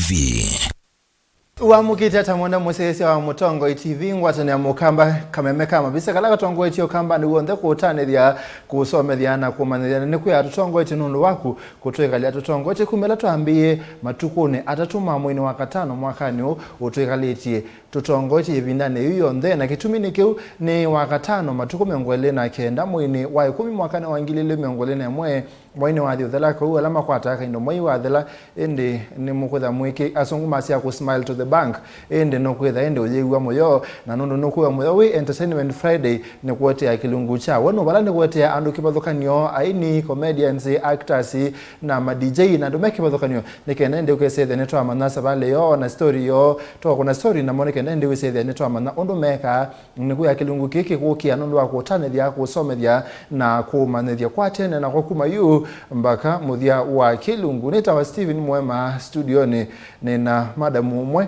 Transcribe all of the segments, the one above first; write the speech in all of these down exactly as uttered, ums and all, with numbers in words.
V. Wamũkĩte ata mwenda mũsyaĩĩsya wa Mũtongoi T V, ngwatanĩa mũkamba, kameme ka mavisa kala katongoetye ũkambanĩ w'onthe kũũtanĩthya, kũũsomethya na kũũmanyĩthya, na nĩkwĩa tũtongoetye nũndũ waku kũtwĩkalya tũtongoetye kuma ĩla twambĩĩe matukũnĩ atatũ ma mweinĩ wa katano mwakanĩ ũũ ũtwĩkalĩtye. Tũtongoetye ĩvindanĩ yĩu yonthe, na kĩtumi nĩ kĩu, nĩ wa katano matukũ mĩongo ĩlĩ na kenda mweinĩ wa ĩkũmi mwakanĩ wa ngili ilĩ mĩongo ĩlĩ na ĩmwe, mweinĩ wathi ũthela, kwoou ala makwataa kaindo mwei wathela, ĩndĩ nĩmũkwĩtha mwĩkĩ, asungu masya kũ smile to the bank, ĩndĩ nũkwĩtha ĩndĩ ũyĩw'a mũyo, na nũndũ nũkwĩw'a mũyo wĩ Entertainment Friday, nĩkũetea kĩlungu kya we nũ vala nĩkũetea andũ kĩvathũkany'o, aini, comedians, actors, na ma D J, na andũ me kĩvathũkany'o, nĩ kenda ĩndĩ ũkesethĩa nĩtwamanya savalĩ yoo na story yoo, twakũna story namo nĩ kenda ĩndĩ wĩsethĩa nĩtwamanya ũndũ mekaa. Nĩkwĩa kĩlungu kĩĩ kĩkũkĩa nũndũ wa kũũtanĩthya, kũũsomethya, na kũũmanyĩthya kwa tene na kwa kuma yu mbaka mũthya wa kĩlungu. Nĩtawa Steven Mwema studionĩ, nĩna madamu ũmwe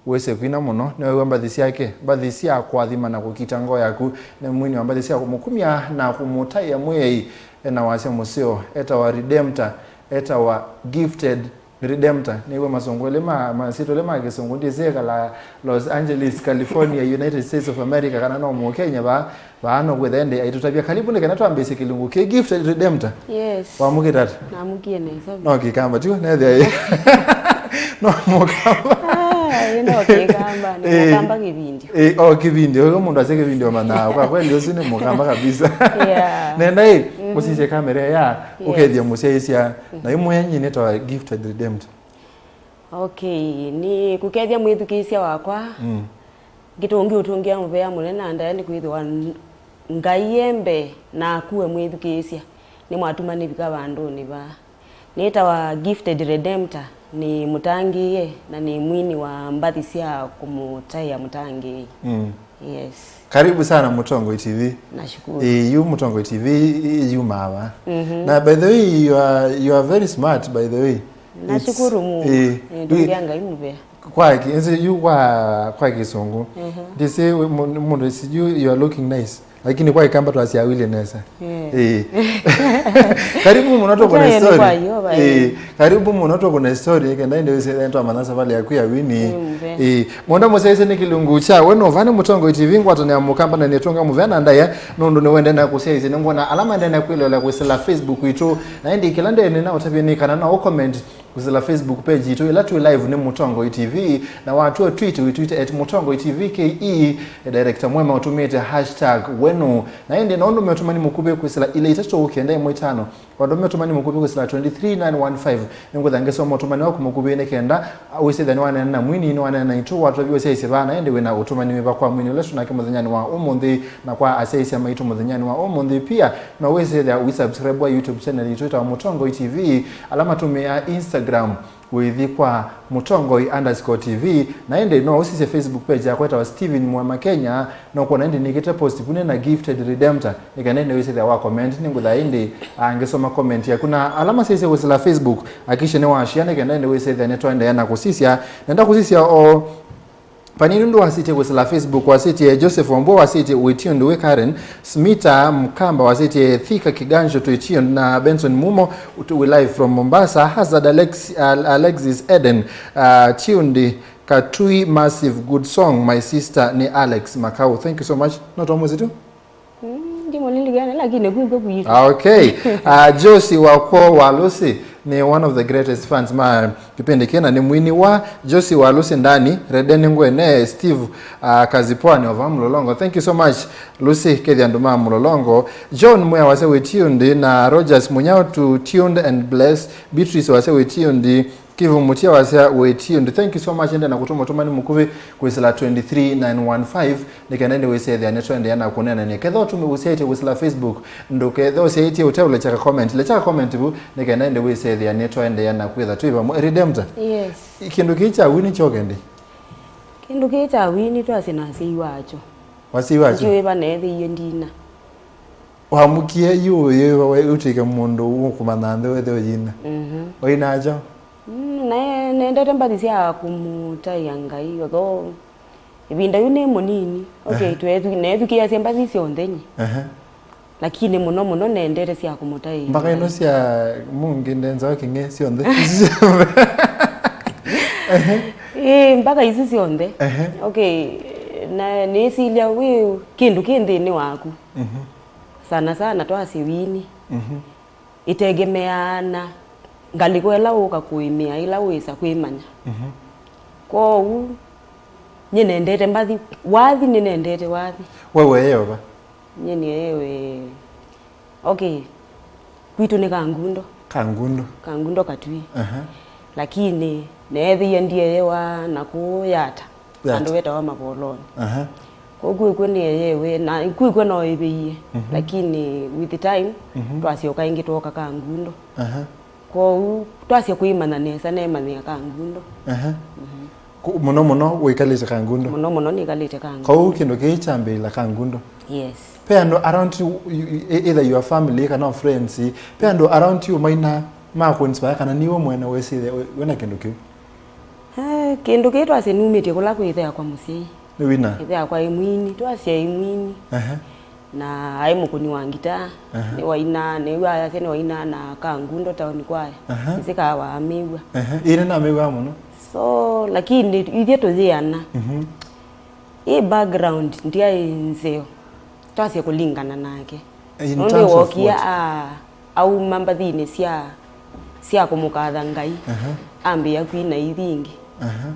wĩsĩ kwina mũno, nĩwew'a mbathi syake, mbathi sya kũathima na kũkita ngoo yaku. Nĩ mwini wa mbathi sya kũmũkumya na kũmũtaĩa Mwĩai, ena wasya mũseo, etawa Redemptor, etawa Gifted Redemptor. Nĩw'o masũngũ elĩ ma, masyĩtwa elĩ ma kĩsũngũ, ndyĩsĩ ekala Los Angeles, California, United States of America, kana no Mũkenya vaa, vaa no kwĩtha ĩndĩ aitũtavya. Karibu, nĩ kana twambĩĩsye kĩlungu kĩ Gifted Redemptor. Yes. Wamũkĩte ata? Namũkie nesa. No kĩkamba, tiw'o? Nethĩa ĩ. No mũkamba. Ah, ĩ no kĩkamba, nĩ Eh. mũkamba kĩvindi. Eh, oh, kĩvindi. Ũyũ mũndũ asya kĩvindi omanyaa. Kwa kweli, ũsu nĩ mũkamba kabisa. Yeah. Nenda ĩ, Mhm. mũsisye kamera ya, Yes. ũkethĩa mũsyaĩĩsya. Na yu mwĩanyi nĩtawa Gifted Redemptor. Okay, nĩ kũkethya mwĩthukĩĩsya wakwa. Mm. Ngĩtũngi ũtũngĩa mũvea mũnene na ndaĩa nĩ kwĩthĩwa n-, Ngai e mbee na akue mwĩthukĩĩsya. Nĩ mwatuma nĩvika vandũnĩ vaa. Nĩtawa Gifted Redemptor, nĩ mũtangĩĩe na nĩ mwini wa mbathi sya kũmũtaĩa mũtangĩĩi. Mm. Yes. Karibu sana Mũtongoi T V. Nashukuru. Eh, yu Mũtongoi T V, ĩ, yumaa va. Mhm. Na by the way, you are, you are very smart, by the way. Nashukuru Mungu. Eh, eh, ndũngĩa Ngai mũvea. Kwa ki-, nzi yu kwa, kwa kĩsũngũ. Mhm. Ndĩsĩ we, mu-, mũndũ sijui, you are looking nice. Lakini kwa kĩkamba twasya wile nesa. Eh. Eh. Karibu mũno tũkũne Ũtaye nĩ story. Kwa Yeova, Eh, eh. Karibu mũno tũkũne story, kenda ĩndĩ wĩsĩ twamanya savalĩ yaku ya wini. Mm, ve. Eh. Mwenda mũsyaĩĩsye nĩ kĩlungu kya we nũ va nĩ Mũtongoi T V, ngwatanĩa mũkamba na nĩtũnga mũvea na ndaĩa, nũndũ nĩwende na kũsyaĩĩsya nĩngwona ala maendee na kwĩloela kwĩsĩla Facebook itũ, na ĩndĩ kĩla ndene na ũtavye nĩ kana no ũcomment kwĩsĩla Facebook page itũ ĩla twĩ live nĩ Mũtongoi T V, na watw'a tweet, wĩtwite at Mũtongoi T V K E, director Mwema ũtũmĩte hashtag we nũ. Na ĩndĩ no ũndũme ũtũmani mũkuvĩ kwĩsĩla ilĩ itatũ kenda ĩmwe itano. Wandũme ũtũmani mũkuvĩ kwĩsĩla twenty three nine one five. Nĩngwĩtha ngĩsoma ũtũmani waku mũkuvĩ nĩ kenda wĩsĩthya nĩwaneena na mwini, nĩwaneena na itũ, watũtavya ũsyaĩĩsye vaa, na ĩndĩ wĩna ũtũmani wĩva kwa mwini ũla tũnake mũthenyanĩ wa ũmũnthĩ, na kwa asyaĩĩsya maitũ mũthenyanĩ wa ũmũnthĩ pia. No wĩsĩthya ũisubscribe wa YouTube channel itũ ĩtawa Mũtongoi T V, ala matũmĩaa Instagram, wĩthi kwa Mũtongoi underscore T V, na ĩndĩ no ũsisye Facebook page yakwa ĩtawa Steven Mwema Kenya, no kwona ĩndĩ nĩkĩte post vu nĩ na Gifted Redemptor, nĩ kana ĩndĩ wĩsĩthya wa comment, nĩngwĩtha ĩndĩ, ah, ngĩsoma comment yaku, na ala masyaĩĩsye kwĩsĩla Facebook, akisha nĩ washia, nĩ kenda ĩndĩ wĩsĩthya nĩtwaendeea na kũsisya, nenda kũsisya o Vanini nũndũ wasĩtye kwĩsĩla Facebook, wasĩtye Joseph Wambua, wasĩtye wĩ tuned wĩ Karen, Smita Mkamba, wasĩtye Thika Kiganjo twĩ tuned, na Benson Mumo, wĩ live from Mombasa, Hazard Alex, Al-, Alexis Eden, uh, tuned, Katui Massive, good song, my sister, nĩ Alex Makau. Thank you so much. No twa mũsĩ tu? Mm, ndimũlilikane, lakini kwĩkw'e kwitũ. Ah, okay. Ah, Josie wakwa wa Lucy nĩ one of the greatest fans ma kĩpindi kĩna, nĩ mwini wa Josie wa Lucy ndani, Rede nĩ ngwene, Steve, ah, Kazipoa nĩ ova Mlolongo. Thank you so much, Lucy, kethi andũ ma Mlolongo. John Mwea wasya wĩ tuned, na Rogers Munyao tu tuned and blessed. Beatrice wasya wĩ tuned. Kivu Mutia wasya wĩ tuned. Thank you so much. Ende na kũtũma ũtũmani mũkuvĩ kwĩsĩla twenty three nine one five, nĩ kenda ĩndĩ wĩsethĩa nĩtwaendeea na kũneenany'a. Ketha ũtũmĩ ũsyaĩtye kwĩsĩla Facebook, ndũkethe ũsyaĩtye ũteũlekya ka comment. Lekya ka comment vu, nĩ kenda ĩndĩ wĩsethĩa nĩtwaendeea na kwĩtha twĩ vamwe. Redemptor. Yes. Kĩndũ kĩĩ kya wini kyoke ndĩ? Kĩndũ kĩĩ kya wini twasye na asyai wakyo. Wasyai wakyo? Ndiũĩ va neethĩie ndina. Wamũkie yu ũyĩva we ũtw'ĩke mũndũ ũkũmanya nthĩ wethe ũyina. Mhm. Ũyinakyo? Mm, nae nendete mbathi sya kũmũtaĩa Ngai, although ĩvinda yu nĩ mũnini. Okay, Ehe. twethu-, neethukĩĩasya mbathi syonthe nyie. Ehe. Lakini mũno mũno nendete sya kũmũtaĩa Mpaka ino Ngai. Sya mũngĩ ndenzawa kĩng'e syonthe. Syonthe. Ĩĩ, mbaka isu syonthe. Ehe. Okay, na nĩsilya wĩ kĩndũ kĩ nthĩnĩ waku. Mhm. Sana sana twasye wini. Mhm. Ĩtegemeaa na ngalĩko ĩla ũka kũĩmĩa, ĩla wĩsa kwĩmanya. Mhm. Kwoou, nyie nendete mbathi, wathi nĩnendete wathi. We weewa? Nyie nĩewe, okay, kwitũ nĩ Kangundo. Kangundo. Kangundo Katui. Aha. Lakini neethĩie ndieewa na kũũ Yata. Yata. Vandũ vetawa Mavolonĩ. Aha. Kwoou kwĩkw'o nĩeewe, na kwĩkw'o no ĩvĩie. Mhm. Lakini with the time, mhm, twasyoka ĩngĩ twooka Kangundo. Aha. Kwoou twasya kwĩmanya nesa, neemanyĩa Kangundo. Aha. Mhm. Ku-, mũno mũno wĩkalĩte Kangundo? Mũno mũno nĩkalĩte Kangundo. Kwoou kĩndũ kĩĩ kyambĩĩla Kangundo? Yes. Pe andũ around you, you, e-, either your family kana friends, pe andũ around you maina ma kũinspire kana nĩwe mwene wĩsĩthĩa wĩ-, wĩna kĩndũ kĩu? Eh, kĩndũ kĩĩ twasye numĩtye kũla kwĩ ĩthe yakwa mũsyai. Nĩ wina? Ĩthe yakwa ĩ mwini, twasya ĩ mwini. Ehe. Na aĩ mũkũni wa ngitaa. Aha. Nĩwainaa, nĩw'aa asya nĩwainaa na Kangundo Town Choir. Aha. Nĩsĩ kaa waamĩw'a. Aha. Ĩĩ, nĩnamĩw'aa mũno. So, lakini ithyĩ tũyĩana. Mhm. Ĩ background ndyaĩ nzeo. Twasye kũlingana nake. In terms of what? Nũndũ wookie a-, auma mbathinĩ sya, sya kũmũkatha Ngai. Aha. Ambĩĩa kwina ithi ingĩ. Aha.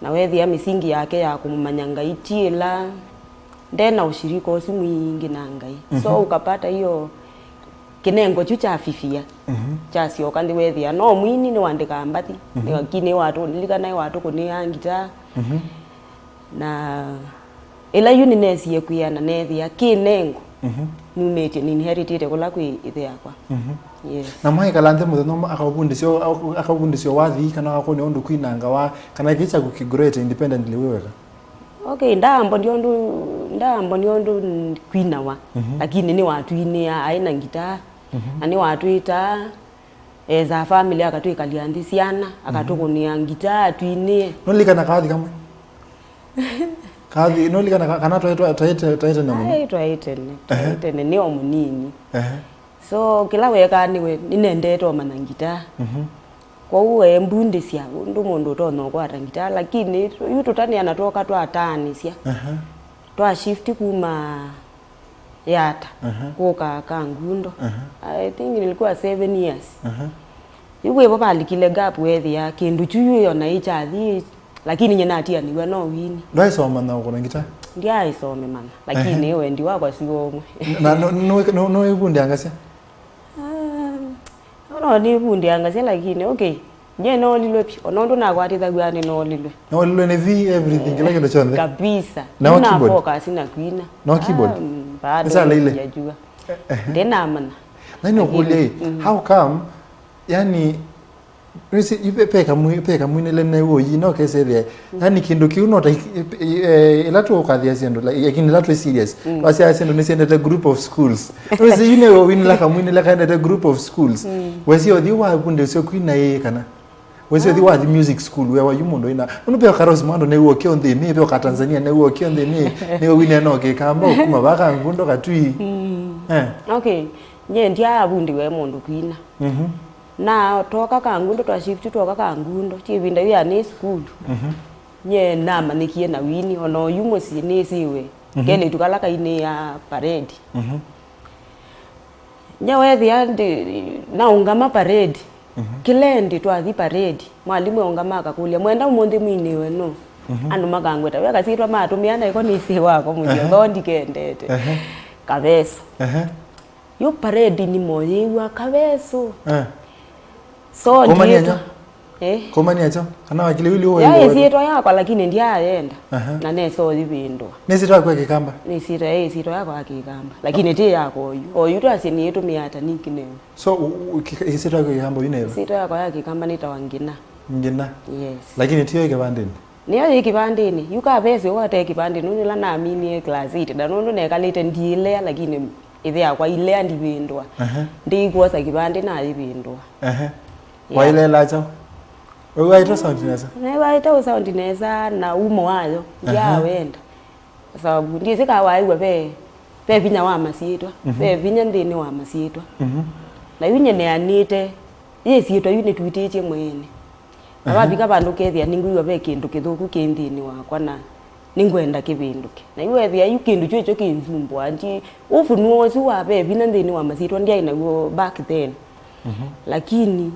Na weethĩa mĩsingi yake ya kũmũmanya Ngai ti ĩla, nde na ũshirika ũsu mwingĩ na Ngai. So, mhm, ukapata hiyo kĩnengo kyu kyafifia, mhm, kyasyoka nthĩ, weethĩa no mwini nĩwandĩkaa mbathi, mhm, lakini nĩwatũ-, lilikana nĩwatũkũnĩaa ngitaa. Mhm. Na ĩla yu nĩnesie kwĩana neethĩa kĩnengo, mhm, numĩtye, ninheritĩte kũla kwĩ ĩthe yakwa. Mhm. Yes. Na mwaĩkala nthĩ mũthenya ũmwe akaũvundĩsya, akaũvundĩsya wathi kana akakũnĩa ũndũ kwinangawa, kana kĩĩ kyaku kĩ great independently wĩ weka? Okay, ndaambonia ũndũ, ndaambonia ũndũ kwinawa, mhm, lakini nĩwatwinĩaa, aĩ na ngitaa, mhm, na nĩwatwĩtaa as a family, akatwĩkalya nthĩ syana, mhm, akatũkũnĩa ngitaa atwinĩe. Nũlikana kathi kamwe? Kathi, nũlikana ka-, kana twaĩ-, twaĩ-, twaĩ-, twaĩ tene mũno? Aĩ, twaĩ tene, twaĩ, ehe, tene, nĩ o mũnini. Ehe. So, kĩla weekaa nĩwe, nĩnendete ũmanya ngitaa. Mhm. Kwoou eembundĩsya ũndũ mũndũ ũtonya ũkwata ngitaa, lakini yu tũtanĩana twooka twataanĩsya. Aha. Twa shift kuma Yata, aha, kũka Kangundo. Aha. I think nilikuwa seven years. Aha. Yu kwĩvo valikile gap, weethĩa kĩndũ kyu yu ona ĩkyathi, lakini nye natianĩw'a no wini. Ndwaĩsoma na ũkũna ngita? Ndyaĩsome mana, lakini, ehe, wendi wakwa si ũmwe. Na no, no, no, no ĩvundĩangasya? Ah, no nĩvundĩangasya, lakini, okay. Nye noolilwe vyũ, o nũndũ nakwatĩthaw'a nĩnoolilwe. Noolilwe nĩ vi, everything, kĩla kĩndũ kyonthe? Kabisa. Na o keyboard? Focus na kwina. No keyboard? Ah, mm, bado. Nĩsaleile? Sijajua. Eh, eh. Ndinamanya. Na nĩ ũkũlya ĩ, mm, how come, yani, nĩsĩ, ive pe kamwi-, pe kamwinĩle na ũyi, no kesethĩa. Yani, kĩndũ kĩu no ta, eh, ĩla tũũkathĩa syĩndũ, like, lakini ĩla twĩ serious. Mm. Wasya syĩndũ nĩsyendete group of schools. Nĩsĩ yu nĩ winĩla kamwinĩle kaendete group of schools. Mm. Wesĩ ũthi wa kunde ũsyo kwina ĩ kana? Wesĩ ũthi wathi music school, wewa yu mũndũ ina. Nũndũ peo Karosi Mwando nĩw'o kĩo nthĩnĩ, peo ka Tanzania nĩw'o kĩo nthĩnĩ, nĩw'o wineno kĩkamba, kuma vaka ngundo katui. Mm. Eh. Okay. Nye ndyavundiwe mũndũ kwina. Mhm. Na twoka Kangundo, twa shift twoka Kangundo, ti ĩvinda yu ya nĩ sukulu. Mhm. Nye namanyĩkie na wini, ona oyu mũsyĩ nĩsĩwe. Mhm. Kelĩtu kala kainĩaa parade. Mhm. Nye weethĩa ndi, naũngama parade. Mhm. Kĩla ĩndĩ twathi parade, mwalimũ eũngama akakũlya, "Mwenda ũmũnthĩ mwinĩwe nũ?" Mhm. Andũ makangweta, "We kasyĩtwa matũmĩa na ĩko nĩsĩ wako mũsyĩ, ehe, thoo ndikendete." Ehe. Kaveso. Ehe. Yu parade nĩmoyĩw'a Kaveso. Eh. So, kũmania ndiĩtwa nyo? Eh. Kũmania kyo? Kana wakili wili ũũ yaĩ ĩsyĩtwa yakwa, lakini ndyayenda. Aha. Na nesa ũyĩvĩndũa. Nĩ ĩsyĩtwa yaku ya Kĩkamba? Nĩ ĩsyĩtwa, yaĩ ĩsyĩtwa yakwa ya Kĩkamba. Lakini ti yakwa oyu. Oyu twasye nĩĩtũmĩaa ta nickname. So, u-, u-, kĩ-, ĩsyĩtwa yaku ya Kĩkamba yu nĩ ĩva? Ĩsyĩtwa yakwa ya Kĩkamba nĩtawa Ngina. Ngina? Yes. Lakini tiyo ĩ kĩvandĩnĩ? Nĩyo yĩ kĩvandĩnĩ. Yu Kaveso wate kĩvandĩnĩ, nũndũ ĩla naminie class eight, na nũndũ nekalĩte ndiĩlea, lakini ĩthe yakwa ilea ndivĩndũa. Aha. Ndĩikwosa kĩvandĩ nayĩvĩndũa. Aha. Yeah. Wailela kyaũ? Wĩw'aĩte sound nesa? Nĩw'aĩte sound nesa na umo wayo. Aha. Ndyawenda. Sababu ndiĩsĩ kaa waĩw'a ve, ve vinya wa masyĩtwa. Mhm. Ve vinya nthĩnĩ wa masyĩtwa. Mhm. Na yu nyeneanĩte, yĩ syĩtwa yu nĩtwitĩtye mwene. Na vavika vandũ ũkethĩa nĩngwĩw'a ve kĩndũ kĩthũku kĩ nthĩnĩ wakwa na nĩngwenda kĩvĩndũke. Na yu wethĩa yu kĩndũ kyo kyo kĩnzumbũa. Nji, ũfunuo ũsu wa ve vinya nthĩnĩ wa masyĩtwa ndyaĩ naw'o back then. Mhm. Lakini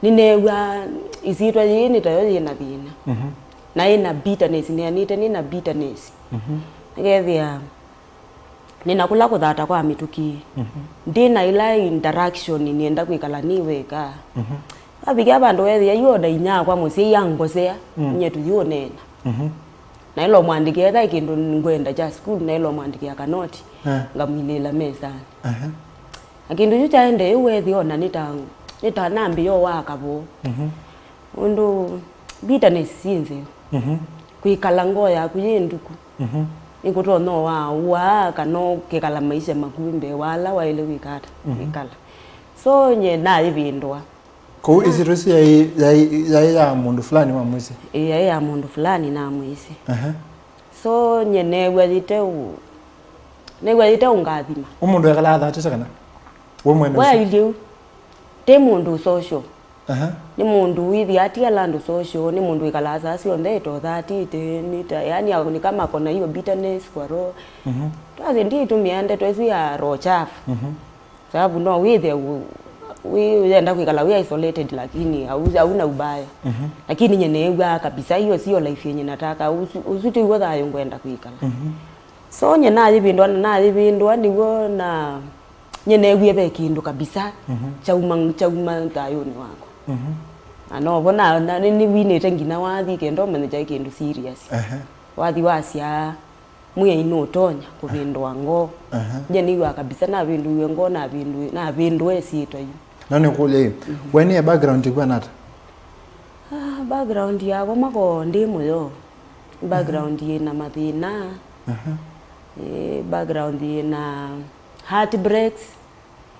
nĩneew'aa ĩsyĩtwa yĩĩ nĩ tayo yĩ na thĩna. Mhm. Na ĩ na bitterness, neanĩte nĩ na bitterness. Mhm. Nĩkethĩa nĩ na kũla kũthata kwa mĩtũkĩ. Mhm. Ndĩ na ĩla interaction nĩenda kwĩkala nĩ weka. Mhm. Avikĩa vandũ wethĩa yu ona inyakwa mũsyai angosea, mm, nye tũyĩũneena. Mhm. Naĩla ũmwandĩkĩa ethai kĩndũ ngwenda kya sukulu, naĩla ũmwandĩkĩa kanoti, eh, ngamwilĩĩla mesanĩ. Aha. Na kĩndũ kyu kyaendee ũu wethĩa ona nĩta, nĩtanambĩĩa wa kavoo. Mhm. Ũndũ bitterness syĩ nzeo. Mhm. Kwĩkala ngoo yaku yĩ nduku. Mhm. Nĩkũtonya wa ũaa kana ũkekala maisha maku mbee wa ala waĩle kwĩka ata, mhm, kwĩkala. So nye nayĩvĩndũa. Kũu, na ĩsyĩtwa ĩsu yaĩ, yaĩ, yaĩ ya mũndũ fulani wa mwĩsĩ? Ĩĩ, yaĩ ya mũndũ fulani na mwĩsĩ. Aha. So nye neew'a yĩte ũ-, neew'a yĩte ũngathima. Ũ mũndũ ekalaa athatĩte kana? We mwene ũsu? Waĩlye u. Ti mũndũ social. Aha. Nĩ mũndũ wĩthĩa atiala andũ social, nĩ mũndũ wĩkalaa saa syonthe etothatĩte, nĩ ta, yani, ako-, nĩ kama akona hiyo bitterness kwa roho. Mhm. Twasye nditũmĩa ndeto ĩsu ya roho chafu. Mhm. Sababu no wĩthĩa u-, wĩ, ũyenda kwĩkala wĩ isolated, lakini au, au na ubaya. Mhm. Lakini nye neew'aa kabisa, hiyo sio life yenye nataka. Ũsu, ũsu tiw'o thayũ ngwenda kwĩkala. Mhm. So nye nayĩvĩndũa na nayĩvĩndũa nĩw'o na nye neewie ve kĩndũ kabisa, mhm, kyauma, kyauma thayũnĩ wakwa. Mhm. Na novo na, na nĩ, nĩwinĩte nginya wathi kenda ũmanye kyaĩ kĩndũ serious. Ehe. Wathi wasya mwĩai nũtonya kũvĩndũa ngoo. Ehe. Nye nĩw'a kabisa navĩndũiwe ngoo, navĩndũi-, navĩndũa ĩsyĩtwa yu. No nĩkũlye ĩ, mhm, we nĩ background ĩkw'ana ata? Ah, background yakwa makoo ndĩ mũyo. Background yĩ na mathĩna. Aha. Eh, background yĩ na heartbreaks.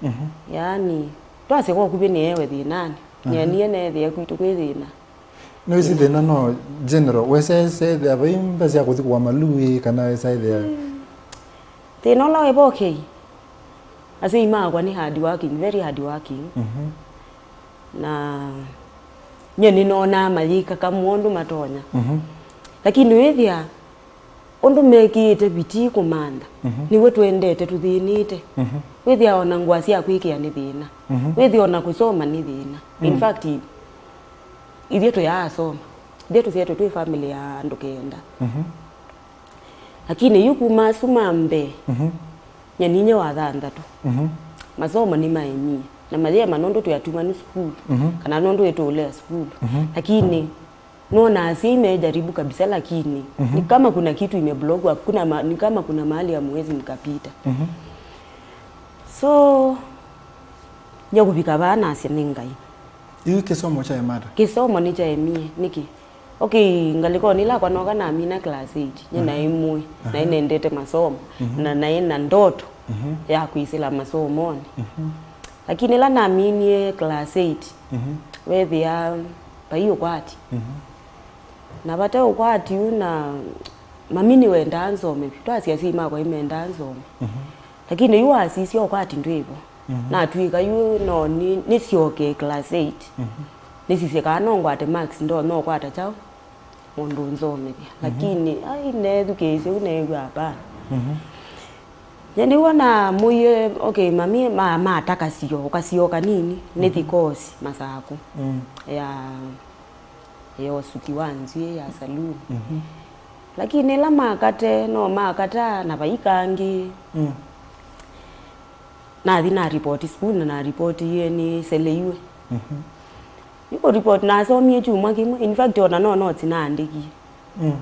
Mhm. Yaani, twasye kwa ũkuvĩ nĩewe thĩnanĩ. Aha. Nyie nie neethĩa kwitũ kwĩ thĩna. Nĩwĩsĩ thĩna no general. Wesa ĩsethĩa vai mba sya kũthi kũa malui kana wesa ĩthĩa. Mm. Thĩna ũla wĩvo, okay. Asyai makwa nĩ hard working, very hard working. Mhm. Na nyie nĩnonaa mayĩka kamũ ũndũ matonya. Mhm. Lakini wĩthĩa ũndũ mekĩĩte vitii kũmantha, mhm, nĩw'o tũendete tũthĩnĩte. Mhm. Wĩthĩa ona ngũa sya kwĩkĩa nĩ thĩna. Mhm. Wĩthĩa ona kũsoma nĩ thĩna. In, mm, fact, ithyĩ tũyaasoma. Ithyĩ tũsyaĩtwe twĩ family ya andũ kenda. Mhm. Lakini yu kuma asu ma mbee, mhm, nyie ninyie wa thanthatũ. Mhm. Masomo nĩmaemie. Na mayĩema nũndũ twĩ atumanu sukulu, mhm, kana nũndũ ĩtũũlea sukulu. Mhm. Lakini nona asyai mejaribu kabisa, lakini, mhm, ni kama kuna kitu imeblock, hakuna ma-, ni kama kuna mahali hamwezi mkapita. Mhm. So, nyie kũvika vaa nasya nĩ Ngai. Yu kĩsomo kyaema ata? Kĩsomo nĩkyaemie. Nĩkĩ? Okay, ngalĩkonĩ ĩla kwanoka namina class eight, nyie, mhm, naĩ mũĩ, aha, naĩ nendete masomo, mhm, na naĩ na ndoto, mhm, ya kwĩsĩla masomonĩ. Mhm. Lakini ĩla naminie class eight, mhm, weethĩa vai ũkwati. Mhm. Na vate ũkwati ũu na mami nĩwendaa nsome vyũ. Twasya asyai makwa nĩmendaa nsome. Mhm. Lakini yu wasisya ũkwati ndwĩvo. Mhm. Natw'ĩka yu no nĩ-, nĩsyoke class eight. Mhm. Nĩsisye kana no ngwate marks ndonya ũkwata kyaũ mũndũ ũnzomethya. Mhm. Lakini, ai, neethukĩĩsye ũu neew'a hapana. Mhm. Nyie nĩw'o namwĩie, okay, mami, ma-, mata kasio, kasio kanini, nĩthi, mhm, course Masaku. Mm. Ya ya ũsuki wa nzw'ĩĩ ya saloon. Mhm. Lakini ĩla makate, no makata na vai kangĩ. Mm. Nathi na report sukulu na na report yie nĩseleiwe. Mhm. Nĩkũ report nasomie kyumwa kĩmwe. In fact, ona no notes naandĩkie. Mm.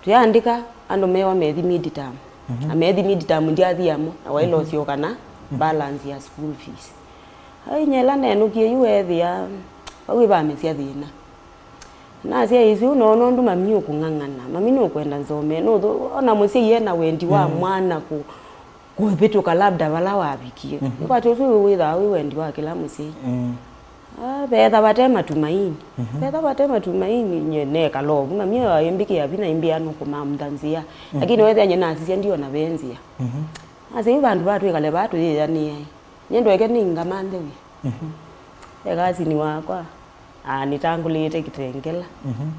Tũyaandĩka, andũ mewa methi mid term. Mhm. Na methi mid term ndyathi amo, na waĩla, mhm, ũsyoka na, mhm, balance ya school fees. Ai, nyie ĩla nenũkie yu weethĩa, vau ĩvamĩsya thĩna. Nasya ĩsu no nũndũ mami ũkũng'ang'ana, mami nũkwenda nsome, nũthũ-, ona mũsyai ena wendi wa, mm, mwana kũ-, kũvĩtũka labda vala wavikie. Mhm. Nĩkwatĩ ũsu wĩthĩawa wĩ wendi wa kĩla mũsyai. Mm. Ah, vetha vate matumaini. Mhm. Vetha vate matumaini, nye nekala ovu, mami aimbĩkĩa vinya aimbĩa nũkũmantha nzĩa. Mhm. Lakini wethĩa nye nasisya ndiona ve nzĩa. Mhm. Nasya yu vandũ va twĩkale vaa tũyĩanĩe. Nye ndweke nĩngamanthe wĩa. Mhm. Ekasini wakwa. Anĩtangũlĩte Kitengela. Mhm.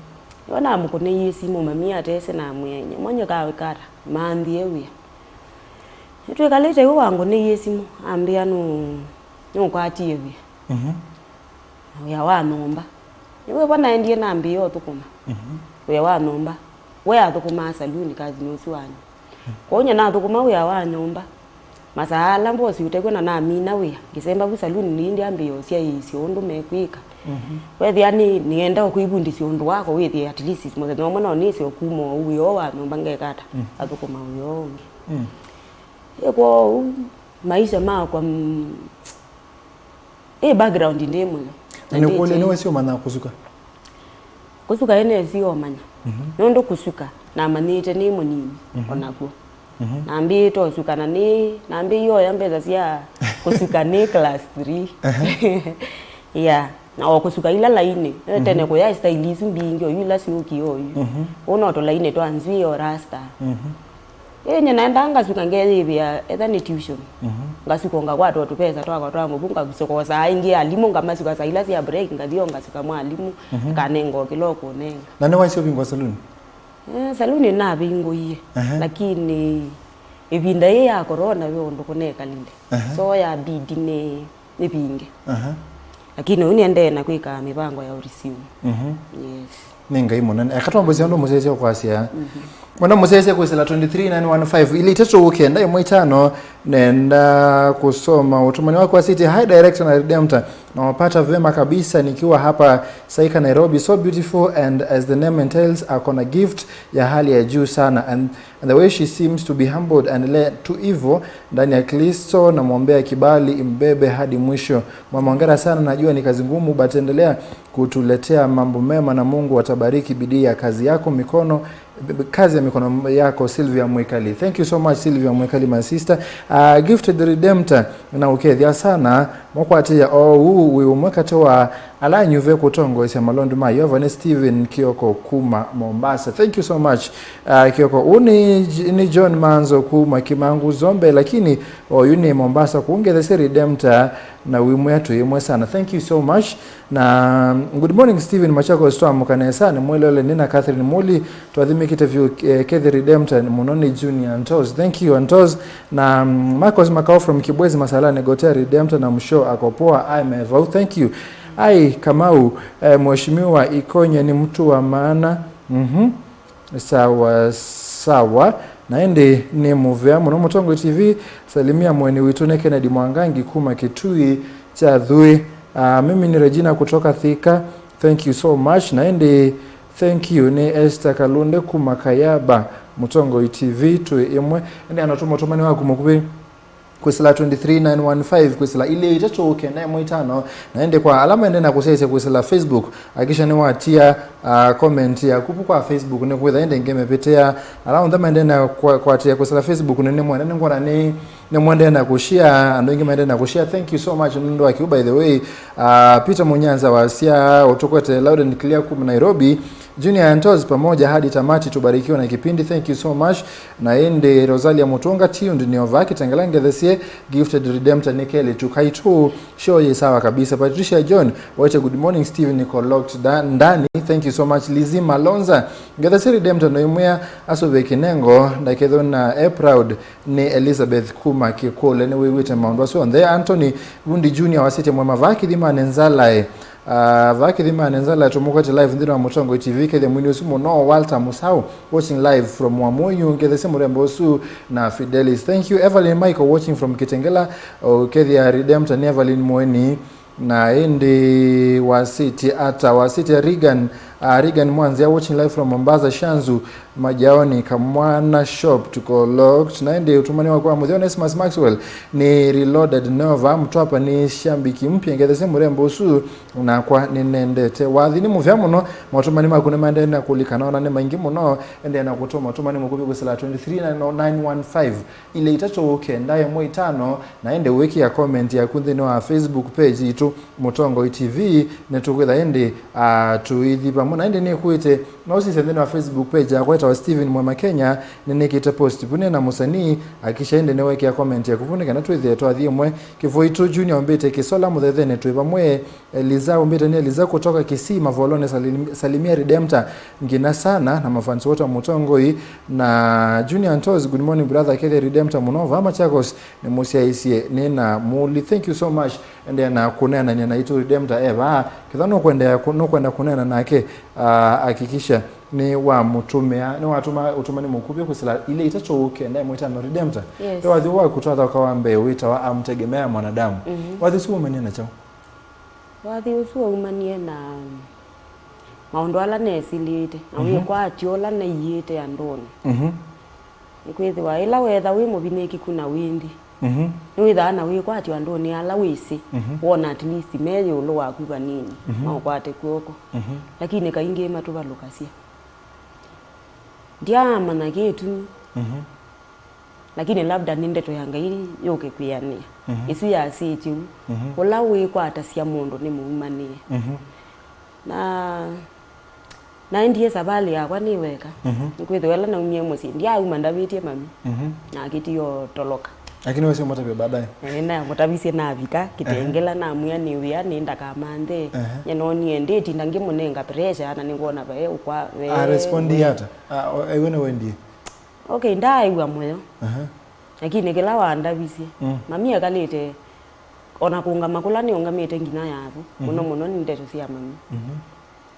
Yo namũkũnĩie simũ, mami atesĩ, namwĩa, "Nyamũ nyeka wĩkata, manthie wĩa." Nĩtwĩkalĩte yu wangũnĩie simũ, ambĩa nũ-, nũkwatie wĩa. Mhm. Na wĩa wa nyũmba. Nĩwĩvo naendie nambĩĩa ũthũkũma. Mhm. Wĩa wa nyũmba. We athũkũmaa saluni, kathini ũsu wanyu. Kwoou nye nathũkũma wĩa wa nyũmba. Masaa ala mbosi ũtekw'e na namina wĩa, ngĩsemba vu saluni nĩndĩ ambĩĩa ũsyaĩĩsya ũndũ mekwĩka. Mhm. Wethĩa nĩ, nĩenda o kwĩvundĩsya ũndũ wakwa, wĩthĩe at least mũthenya ũmwe no nĩse o kuma ũu wĩa ũũ wa nyũmba ngekata, mm, athũkũma wĩa ũũ ũngĩ. Mm. Ĩ kwoou, maisha makwa, mm, ĩ background ndĩ mũyo. Na nĩkũlya, nĩwĩsĩ ũmanya kũsuka? Kũsuka ĩnesi omanya. Mhm. Nũndũ kũsuka namanyĩte nĩ mũnini, mhm, o nakw'o. Mhm. Nambĩĩte ũsuka na nĩ, nambĩĩie oya mbesa sya kũsuka nĩ class three. Ehe. Yeah. Na o kũsuka ila laini. Tene, mhm, kũya style isu mbingĩ, oyu ila syũkie oyu. Mhm. Ũũ no tũlaini twa nzwii o rasta. Mhm. Ĩ, nye naendaa ngasuka ngeyĩvĩa etha nĩ tuition. Mhm. Ngasuka ngakwatwa tũpesa twakwa twa ngũvu, ngasuka o saa ingĩ alimũ ngamasuka saa ila sya break, ngathi o ngasuka mwalimũ, mhm, akanenga o kĩla ũkũnenga. Na nĩwaisye ũvingwa saluni? Eh, saluni navingũie, aha, lakini ĩvinda yĩĩ ya corona ve ũndũ kũnekalile. Aha. So yabidi nĩ, nĩvinge. Aha. Lakini ũu nĩendee na kwĩka mĩvango ya ũresume. Mhm. Yes. Nĩ Ngai mũnene. Eka twambũsya ũndũ mũsyaĩĩsya kwasya. Mhm. Mwenda mũsyaĩĩsya kwĩsĩla twenty three nine one five, ilĩ itatũ kenda ĩmwe itano, nenda kũsoma ũtũmani waku wa City High Director na Redemptor. Nawapata vema kabisa nikiwa hapa Saika, Nairobi. So beautiful and as the name entails, ako na gift ya hali ya juu sana. And, and the way she seems to be humbled and led to evil ndani ya Kristo, namwombea kibali imbebe hadi mwisho. Mama, hongera sana, najua ni kazi ngumu, but endelea kutuletea mambo mema na Mungu atabariki bidii ya kazi yako mikono, b-, b-, kazi ya mikono yako, Sylvia Mwikali. Thank you so much, Sylvia Mwikali, my sister. Uh, Gifted Redemptor, na ũkethya sana, mũkwatĩĩa oou wĩ ũmwe katĩ wa ala anyuve kũtongoesya malondu ma Yeova nĩ Stephen Kioko kuma Mombasa. Thank you so much, uh, Kioko. Ũũ nĩ, nĩ John Manzo kuma Kimangu Zombe, lakini oyu nĩ Mombasa, kũngethesya Redemptor na wĩmwĩa twĩ ĩmwe sana. Thank you so much. Na good morning Stephen, Machakos twamũka nesa, nĩ mwĩlole nĩ na Catherine Muli, twathimĩkĩte vyũ, eh, Kathy Redemptor mũno nĩ Junior Antos. Thank you Antos. Na, mm, Marcos Makao from Kibwezi Masalani, Gotea Redemptor na Msho ako poa, ai me vau. Thank you. Ai Kamau, eh, Mheshimiwa Ikonye ni mtu wa maana. Mhm. Sawa sawa. Na ĩndĩ nĩ mũvea mũno Mũtongoi T V. Salimia mweni witũ nĩ Kennedy Mwangangi kuma Kitui kya Thui. Ah, mimi ni Regina kutoka Thika. Thank you so much. Na ĩndĩ thank you nĩ Esther Kalunde kuma Kayaba. Mũtongoi T V twĩ ĩmwe. Ĩndĩ anatũma ũtũmani waku mũkuvĩ kwĩsĩla twenty three nine one five, kwĩsĩla ilĩ itatũ kenda ĩmwe itano. Na ĩndĩ kwa ala mende na kũsyaĩĩsya kwĩsĩla Facebook, hakikisha nĩwatia, ah, comment yaku vu kwa Facebook, nĩkwĩtha ĩndĩ ngĩmĩvĩtĩa. Ala onthe mende na kwa-, kwatĩa kwĩsĩla Facebook, nĩ, nĩmwenda, nĩngwona nĩ, nĩmwendee na kũshare, andũ aingĩ mende na kũshare. Thank you so much nũndũ wa kĩu, by the way. Ah, Peter Munyanza wasya ũtũkwete loud and clear kuma Nairobi. Junior Antos pamoja hadi tamati, tubarikiwe na kipindi. Thank you so much. Na ĩndĩ Rosalia Mutunga, tuned nĩ ova Kitengela ngethesie, Gifted Redemptor nĩ kelĩ tu kaitũ. Show yĩ sawa kabisa. Patricia John, waite good morning Steve, niko locked da-, ndani. Thank you so much. Lizzie Malonza, ngethesie Redemptor no imwĩa asũvĩe kĩnengo, ndakethwe na e proud. Nĩ Elizabeth kuma Kĩkũle, nĩwĩw'ĩte maũndũ asu onthe. Anthony Vundi Junior wasĩtye mwema va kĩthimanĩ Nzalae. Ah, va kĩthimanĩ Nzalae tũmũkwete live nthĩnĩ wa Mũtongoi T V. Kethya mwini ũsu mũno Walter Musau watching live from Wamuyu, ngethesye mũrembo ũsu na Fidelis. Thank you. Evelyn Michael watching from Kitengela. Ũkethya Redemptor nĩ Evelyn Mweni. Na ĩndĩ wasĩtye ata, wasĩtye Regan, ah, Regan Mwanzia watching live from Mombasa, Shanzu, Majaoni, Kamwana shop, tuko locked. Na ĩndĩ ũtũmani wakwa wa mũthya Onesmus Maxwell nĩ Reloaded Nova, Mtwapa nĩ shambiki mpya, ngethesye mũrembo ũsu nakwa nĩnendete. Wathi nĩ mũvea mũno, motũmani maku nĩmaendee na kũlikana, ona nĩ maingĩ mũno, endee na kũtũma ũtũmani mũkuvĩ kwĩsĩla twenty three nine one five. Ilĩ itatũ kenda ĩmwe itano, na ĩndĩ wĩkĩa comment yaku nthĩnĩ wa Facebook page yitũ, Mũtongoi T V, nĩtũkwĩtha ĩndĩ, ah, tũithi vamwe. Na ĩndĩ nĩkwĩte, no ũsisye nthĩnĩ wa Facebook page yakwa, Steven Mwema Kenya, nĩnĩkĩte post vu nĩ na mũsanii, akisha ĩndĩ nĩwekĩa comment yaku vu nĩ kana twĩthĩe twathi ĩmwe. Kĩvũitũ Junior ũmbĩte Kĩsola mũthethenĩ twĩ vamwe. Eliza ũmbĩte nĩ Eliza kutoka Kisii Mavolone, salim-, salimia Redemptor ngina sana na mafans wote wa Mũtongoi. Na Junior Antos, good morning brother, kethia Redemptor mũno vaa Machakos nĩmũsyaĩĩsye nĩ na mũli. Thank you so much. Endeea na kũneenany'a naitũ. Redemptor e vaa, kethwa nũkwendea kũ-, nũkwenda kũneena nake, ah, hakikisha nĩ wamũtũmĩa, nĩ watũma ũtũmani mũkuvĩ kwĩsĩla ilĩ itatũ kenda ĩmwe ĩtano. Redemptor, yes, ve wathi waku twathoka wa mbee wĩtawa Amtegemea Mwanadamu. Mhm. Wathi ũsu waumanie na kyaũ? Wathi ũsu waumanie na maũndũ ala nesilĩte na, mhm, wĩkwatyo ũla naiĩte andũnĩ. Mhm. Nĩkwĩthĩwa ĩla weetha wĩ mũvinĩkĩku na wĩ nthĩ, mhm, nĩwĩthaa na wĩkwatyo andũnĩ ala wĩsĩ, mhm, wona at least me ĩũlũ waku vanini, mhm, maũkwate kw'oko. Mhm. Lakini kaingĩ matũvalũkasya. Ndyaamanya kĩtumi. Mhm. Lakini labda nĩ ndeto ya Ngai yũke kwĩanĩa. Mhm. Ĩsu yasĩtye ũu. Mhm. Ũla wĩkwatasya mũndũ nĩ mũumanĩe. Mhm. Na naendie savalĩ yakwa nĩ weka. Mhm. Nĩkwĩthĩwa ĩla naumie mũsyĩ, ndyaauma ndavĩtye mami. Mhm. Nakĩtie o toloka. Lakini wesi ũmũtavya baadaye? Ĩĩ, namũtavisye navika Kitengela, ehe, namwĩa nĩ wĩa, nĩ ndakamanthe. Ehe. Nye noonie ndĩtinda ngĩmũnenga pressure, na nĩngwona ve ũkwa, ve, a respond we- ata? Ah, o-, aiwe nĩ wendie? Okay, ndaaĩw'a mũyo. Aha. Lakini kĩla wandavisye, mm, mami ekalĩte, ona kũũngama kũla nĩũngamĩte nginya yavu, mũno, mhm, mũno nĩ ndeto sya mami. Mhm.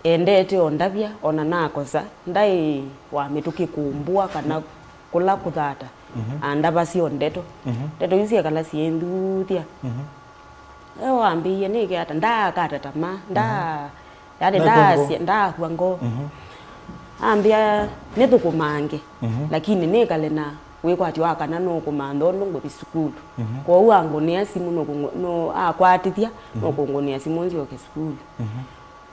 Endete o ndavya, ona nakosa, ndaĩ wa mĩtũkĩ kũmbũa kana kũla kũthata, mhm, andavasya o ndeto. Mhm. Ndeto isu syekala syĩnthuthya. Mhm. E wambĩie nĩke ata, ndaakata tamaa, nda-, mhm, yani, ndakw'a ngoo, ndaasya, ndakw'a ngoo. Mhm. Ambĩa, "Nĩthũkũmange, mhm, lakini nĩkale na wĩkwatyo wa kana nũkũmantha ũndũ ngũthi sukulu." Mhm. Kwoou angũnĩa simũ, nũkũngũ-, nũ-, akwatĩthya, mhm, nũkũngũnĩa simũ nzyoke sukulu. Mhm.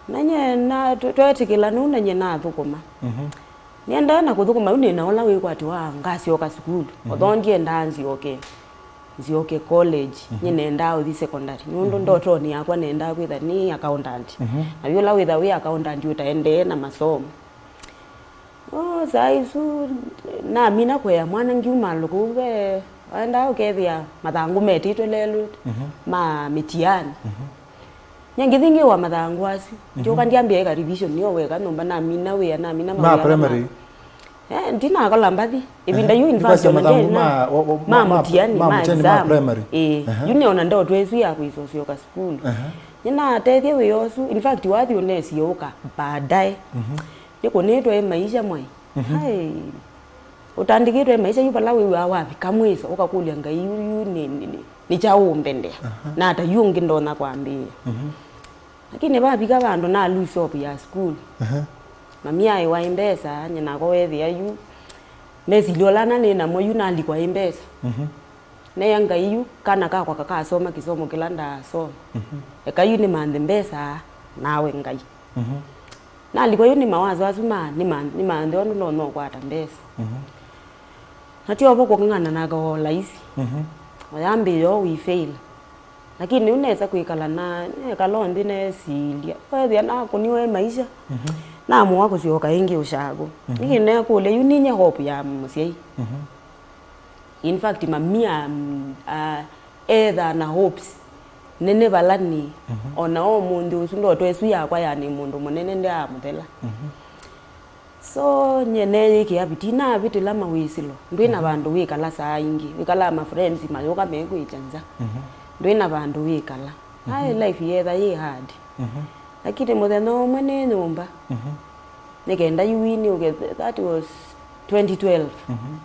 Na nye na twe-, twetĩkĩla nũu na nye nathũkũma. Mhm. Nĩendae na kũthũkũma yu nĩ na ũla wĩkwatyo wa ngasyoka sukulu. Mhm. Although ndyendaa nzyoke, nzyoke college, mhm, nye nendaa ũthi secondary. Nũndũ, mhm, ndotonĩ yakwa nendaa kwĩtha nĩ accountant. Mhm. Na wĩ ũla wĩtha wĩ accountant ũtaendee na masomo. O, saa isu namina kũea mwana ngiuma lũkũ ve, waendaa ũkethĩa mathangũ metĩtwe lelũ, mhm, ma mĩtiani. Mhm. Nye ngĩthi ngĩwa mathangũ asu, mhm, ndyũka ndyambĩa ĩka revision nĩo weka nyũmba, namina wĩa, namina ma mawĩa ala ma primary? Eh, ndinakola mbathi. Ĩvinda, ehe, yu in fact, ona mathangũ ndyaĩ na ma, wa, wa, ma, ma, mũtiani, ma, ma mũtiani ma exam. Primary. Ĩĩ, ehe, yu nĩona ndoto ĩsu ya kwĩsosyoka sukulu. Ehe. Nĩnatethya wĩa ũsu, in fact, wathi ũnesie ũka baadaye. Mhm. Nĩkũnĩtwe ĩ maisha mwai. Mhm. Hai. Ũtandĩkĩtwe ĩ maisha yu vala wĩw'aa wavika mwĩso, ũkakũlya Ngai, yu, yu nĩ, nĩ, nĩ, nĩ kyaũ ũmbendea? Aha. Na ata yu ũngĩ ndonya kwambĩĩa? Mhm. Lakini vavika vandũ na lose hope ya school. Aha. Mami aĩwa ĩ mbesa, nye nakwa weethĩa yu. Mesilya ũla na nĩ namo yu nalikwa ĩ mbesa. Mhm. Neya Ngai yu, kana kakwa kakasoma kĩsomo kĩla ndaasoma. Mhm. Eka yu nĩmanthe mbesa, nawe Ngai. Mhm. Nalikwa yu nĩ mawazo asu ma, nĩma-, nĩmanthe ũndũ ndonya ũkwata mbesa. Mhm. Na ti ovo kũng'ang'ana na o laisi. Mhm. Oyambĩĩa o we fail. Lakini yu nesa kwĩkala na, nekala o nthĩ nesilya. Weethĩa nakũniwe maisha. Mhm. Namũa kũsyoka ĩngĩ ũshago. Mhm. Nĩkĩ nekũlya, yu ninye hope ya mũsyai. Mhm. In fact, mami a, a, ethaa na hopes nene vala nĩ. Mhm. Ona ũmũnthĩ ũsu ndoto ĩsu yakwa ya nĩ mũndũ mũnene ndyaamũthela. Mhm. So, nye neeyĩkĩa vitii, navĩtĩla mawĩsĩlo. Ndwĩ na, mhm, vandũ wĩkala saa ingĩ. Wĩkalaa ma friends mayũka mekwĩkya nza. Mhm. Ndwĩ na vandũ wĩkala. Aĩ, mhm, life yeetha yĩ hard. Mhm. Lakini mũthenya ũmwe nĩ nyũmba. Mhm. Nĩ kenda yu wini ũke, that was twenty twelve. Mhm.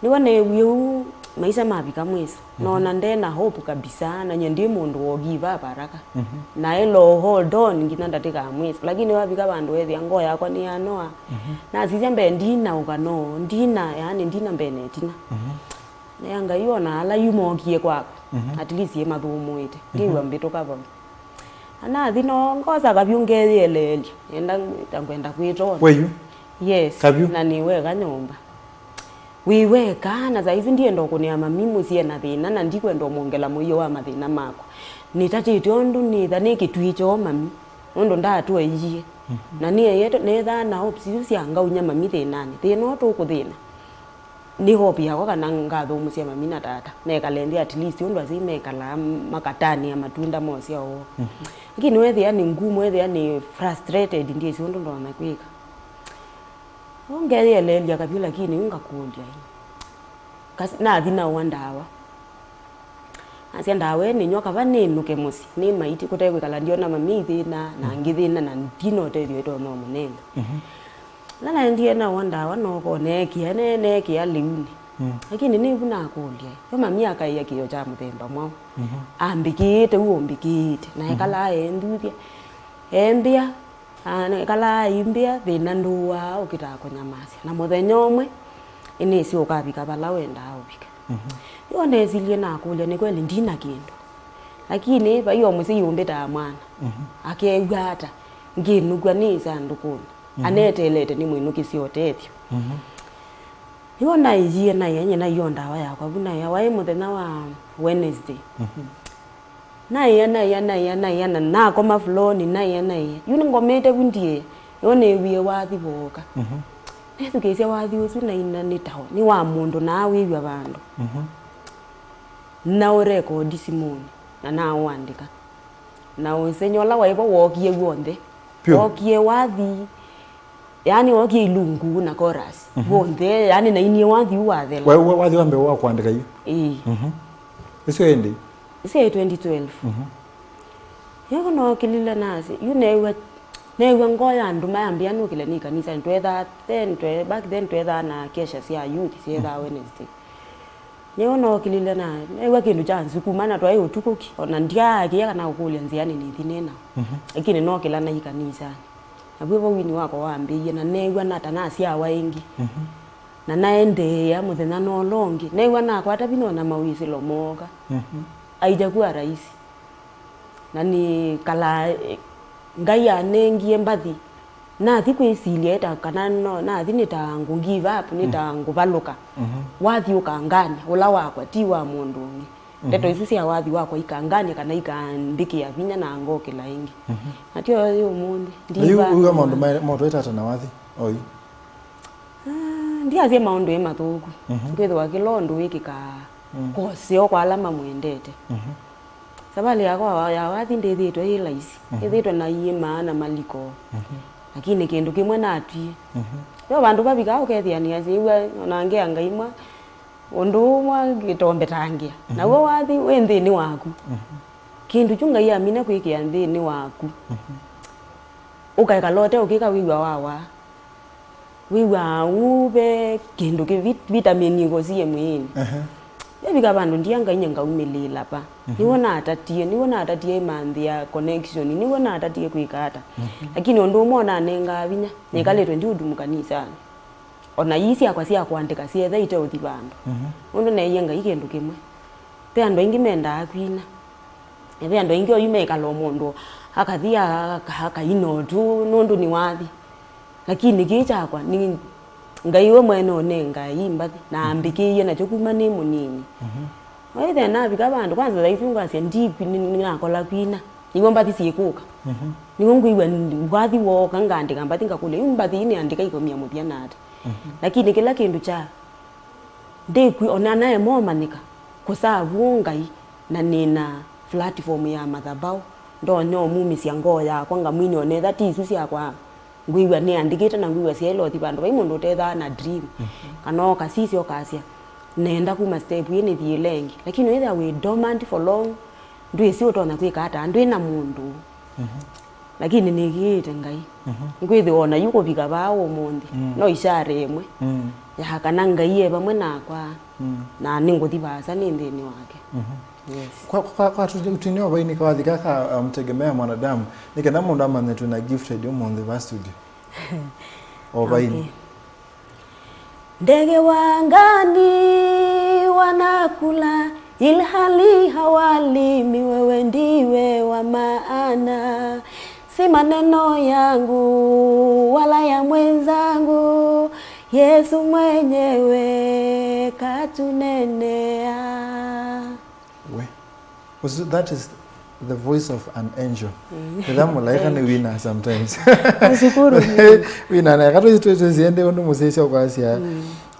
Nĩw'o neewie ũu maisha mavika mwĩso. Mhm. Noona nde na hope kabisa, na nye ndi mũndũ wa give up haraka. Mhm. Na elo hold on nginya ndatĩka ya mwĩso. Lakini wavika vandũ weethĩa ngoo yakwa nĩyanoa. Mhm. Nasisya mbee ndinaũka no, ndina, yani ndina mbee na ĩtina. Mhm. Nea Ngai ona ala yu mookie kwakwa, mhm, at least ĩmathũmũĩte. Mhm. Ngĩw'a mbĩtũka vau. Na nathi no ngosa kavyũ ngeyĩeleelya. Nenda ta ngwenda kwĩtona. Wĩ yu? Yes. Kavyũ? Na nĩ weka nyũmba. Wĩ weka, na saa isu ndienda ũkũnĩa mami mũsyĩ ena thĩna, na ndikwenda ũmwongela mũio wa mathĩna makwa. Nĩtatĩte ũndũ nĩtha nĩ kĩtui kyoo mami, nũndũ ndaatũeie. Na nĩeetwe, neethaa na hopes isu sya ngaumya mami thĩnanĩ. Thĩna ũũ tũkũthĩna. Nĩ hope yakwa kana ngathũmũsya mami na tata. Mekale nthĩ at least ũndũ asyai mekalaa makatanĩa matunda mosya ũũ. Lakini weethĩa nĩ ngumu, weethĩa nĩ frustrated, ndyĩsĩ ũndũ ndonya kwĩka. Ngeeyeleelya kavyũ lakini yu ngakũlya. Kas-, nathi naũa ndawa. Nasya ndawa ĩĩ nĩnywa kava nĩnũke mũsyĩ, nĩ maiti kũte kwĩkala ndyona mami ithĩna, na ngĩthĩna na ndina ũtethyo ĩtonya ũmũnenga. Ĩla naendie naũa ndawa nooka neekĩa, ne-, neekĩa lĩunĩ. Lakini nĩvu nakũlya, yo mami akaĩa kĩĩo kya mũthemba mwaũ? Ambĩkĩĩte, u ũmbĩkĩĩte, na ekalaa eenthuthya, eembĩa, Aa, ekalaa aimbĩa, thĩna ndũaa ũkĩtaa kũnyamasya. Na mũthenya ũmwe, ĩnĩsĩ ũkavika vala wendaa ũvike. Yo nesilye nakũlya, nĩ kweli ndina kĩndũ. Lakini vai o mũsyai ũmbĩtaa mwana. Akew'a ata? Ngĩnũkw'a nĩ ĩsandũkũnĩ. Aneteelete nĩmwĩnũkĩsye ũtethyo. Yo naĩyie, naĩa, nyie naia o ndawa yakwa vu, naĩa, waĩ mũthenya wa Wednesday. Naĩa, naĩa, naĩa, naĩa, na nakoma floor-nĩ, naĩa, naĩa. Yu nĩngomete vu ndiĩa, yo nĩw'ie wathi wooka. Nethukĩĩsya wathi ũsu, naina nĩ ta, nĩ wa mũndũ naawĩw'a vandũ. Naũrekodi simũnĩ, na naũandĩka. Na ũseng'ya ũla waĩ vo wookie w'onthe. Vyũ. Wookie wathi, yaani wookie ilungu na chorus. W'onthe, yaani nainie wathi ũũ wathela. Wa-, wa-, wathi wa mbee wa kũandĩka yu? Ĩĩ. Ĩsu ĩndĩ? Ĩsu yaĩ twenty twelve. Yu nookĩlile nasĩ, yu neew'a, neew'a ngoo ya andũ mayambĩa nũkĩle nĩ ĩkanisanĩ. Twethaa then, twe-, back then twethaa na kesha sya youth, syethaa Wednesday. Nĩw'o nookĩlile na neew'a kĩndũ kya nsukuma na twaĩ ũtukũ ki, ona ndyaakĩĩa kana kũkũlya nzĩanĩ nĩthi nĩ naũ. Lakini nookĩla na ĩkanisanĩ. Na vw'ĩvo wini wakwa wambĩie, na neew'a na ta nasyawa ĩngĩ. Na naendeea mũthenya na ũla ũngĩ. Neew'a nakwata vinya ona mawĩsĩlo mooka. Aija kua raisi. Na nĩkalaa, eh, Ngai anengie mbathi. Nathi kwĩsilya ĩta kana no, nathi nĩ ta ngũ give up, nĩ ta ngũvalũka. Wathi ũkangania, ũla wakwa, ti wa mũndũ ũngĩ. Ndeto isu sya wathi wakwa ikangania kana ikambĩkĩa vinya na ngokĩla ĩngĩ. Na tyo yu ũmũnthĩ. Na yu ndiva ũiwa maũndũ maũndũ. Maĩ-, motwaĩte ata na wathi oyu? Ah, ndiasye maũndũ ĩ mathũku. Kwĩthĩwa kĩla ũndũ wĩkĩkaa koseo kwa ala mamwendete. Savalĩ yakwa wa-, ya wathi ndĩthĩtwe yĩ laisi. Ĩthĩtwe na iĩma na maliko. Lakini kĩndũ kĩmwe natwie. Ve vandũ vavikaa ũkethĩa nĩasya, ĩw'a ona ngea Ngai mwa, ũndũ ũmwe ngĩtombetangĩa. Naw'o wathi wĩ nthĩnĩ waku. Kĩndũ kyu Ngai amina kwĩkĩa nthĩnĩ waku. Ũkaekala ũte ũkĩka wĩw'a wawa. Wĩw'aa ũu ve kĩndũ kĩ vit-, vitamini ĩkosie mwĩĩnĩ. Vevika vandũ ndia Ngai nye ngaumĩlĩĩla va. Nĩw'o natatie, nĩw'o natatie ĩmanthĩ ya connection, nĩw'o natatie kwĩka ata. Lakini ũndũ ũmwe ũnanengaa vinya, nĩkalĩtwe ndi ũdumu kanisanĩ. Ona ii syakwa sya kũandĩka syetha ite ũthi vandũ. Nũndũ neeie Ngai kĩndũ kĩmwe. Ve andũ aingĩ mendaa kwina. Na ve andũ aingĩ oyu mekala o mũndũ akathi aka-, akaina ũtu nũndũ nĩ wathi. Lakini kĩĩ kyakwa nĩ Ngai we mwene ũnengaa ii mbathi, na ambĩkĩie nakyo kuma nĩ mũnini. Waĩthĩa navika vandũ, kwanza thaisu ngasya ndikwi nĩ-, nĩnakola kwina. Nĩw'o mbathi syĩkũka. Nĩw'o ngwĩw'a n-, wathi wooka ngandĩka mbathi ngakũlya, yu mbathi ii nĩandĩka ikomia mũthya na ata? Lakini kĩla kĩndũ kya Ndĩkwĩ-, ona naema ũmanyĩka, kũsavu Ngai, na nĩna platform ya mathabaũ, ndonya ũmumĩsya ngoo yakwa, ngamwinĩa onetha ti isu syakwa ngwĩw'a nĩandĩkĩte na ngwĩw'a syaĩle ũthi vandũ. Vai mũndũ ũtethaa na dream, kana ũkasisya ũkasya, "Nenda kuma step ĩĩ nĩthi ĩla ĩngĩ." Lakini wĩthĩa wĩ dormant for long, ndwĩsĩ ũtonya kwĩka ata, ndwĩ na mũndũ. Lakini nĩkĩĩte Ngai. Nĩkwĩthĩwa ona yu kũvika vaa ũmũnthĩ, no ishara ĩmwe ya kana Ngai e vamwe nakwa, na nĩngũthi vaasa nĩ nthĩnĩ wake. Yes. Kwa, kwa, kwa tũtini o vaini kawathi kaka, um, tegemea mwanadamu, nĩ kana mũndũ amanye twĩna gifted ũmũnthĩ va studio. O vaini. Okay. Ndege wa angani wanakula, ilhali hawalimi, wewe ndiwe wa maana. Si maneno yangu wala ya mwenzangu, Yesu mwenyewe katunenea. We. Ũsu, that is, The voice of an angel. Mm. Ĩla mũlaĩka nĩ wina sometimes. Nashukuru. Wina na katũ tũsiende ũndũ mũsyaĩĩsya ũkwasya.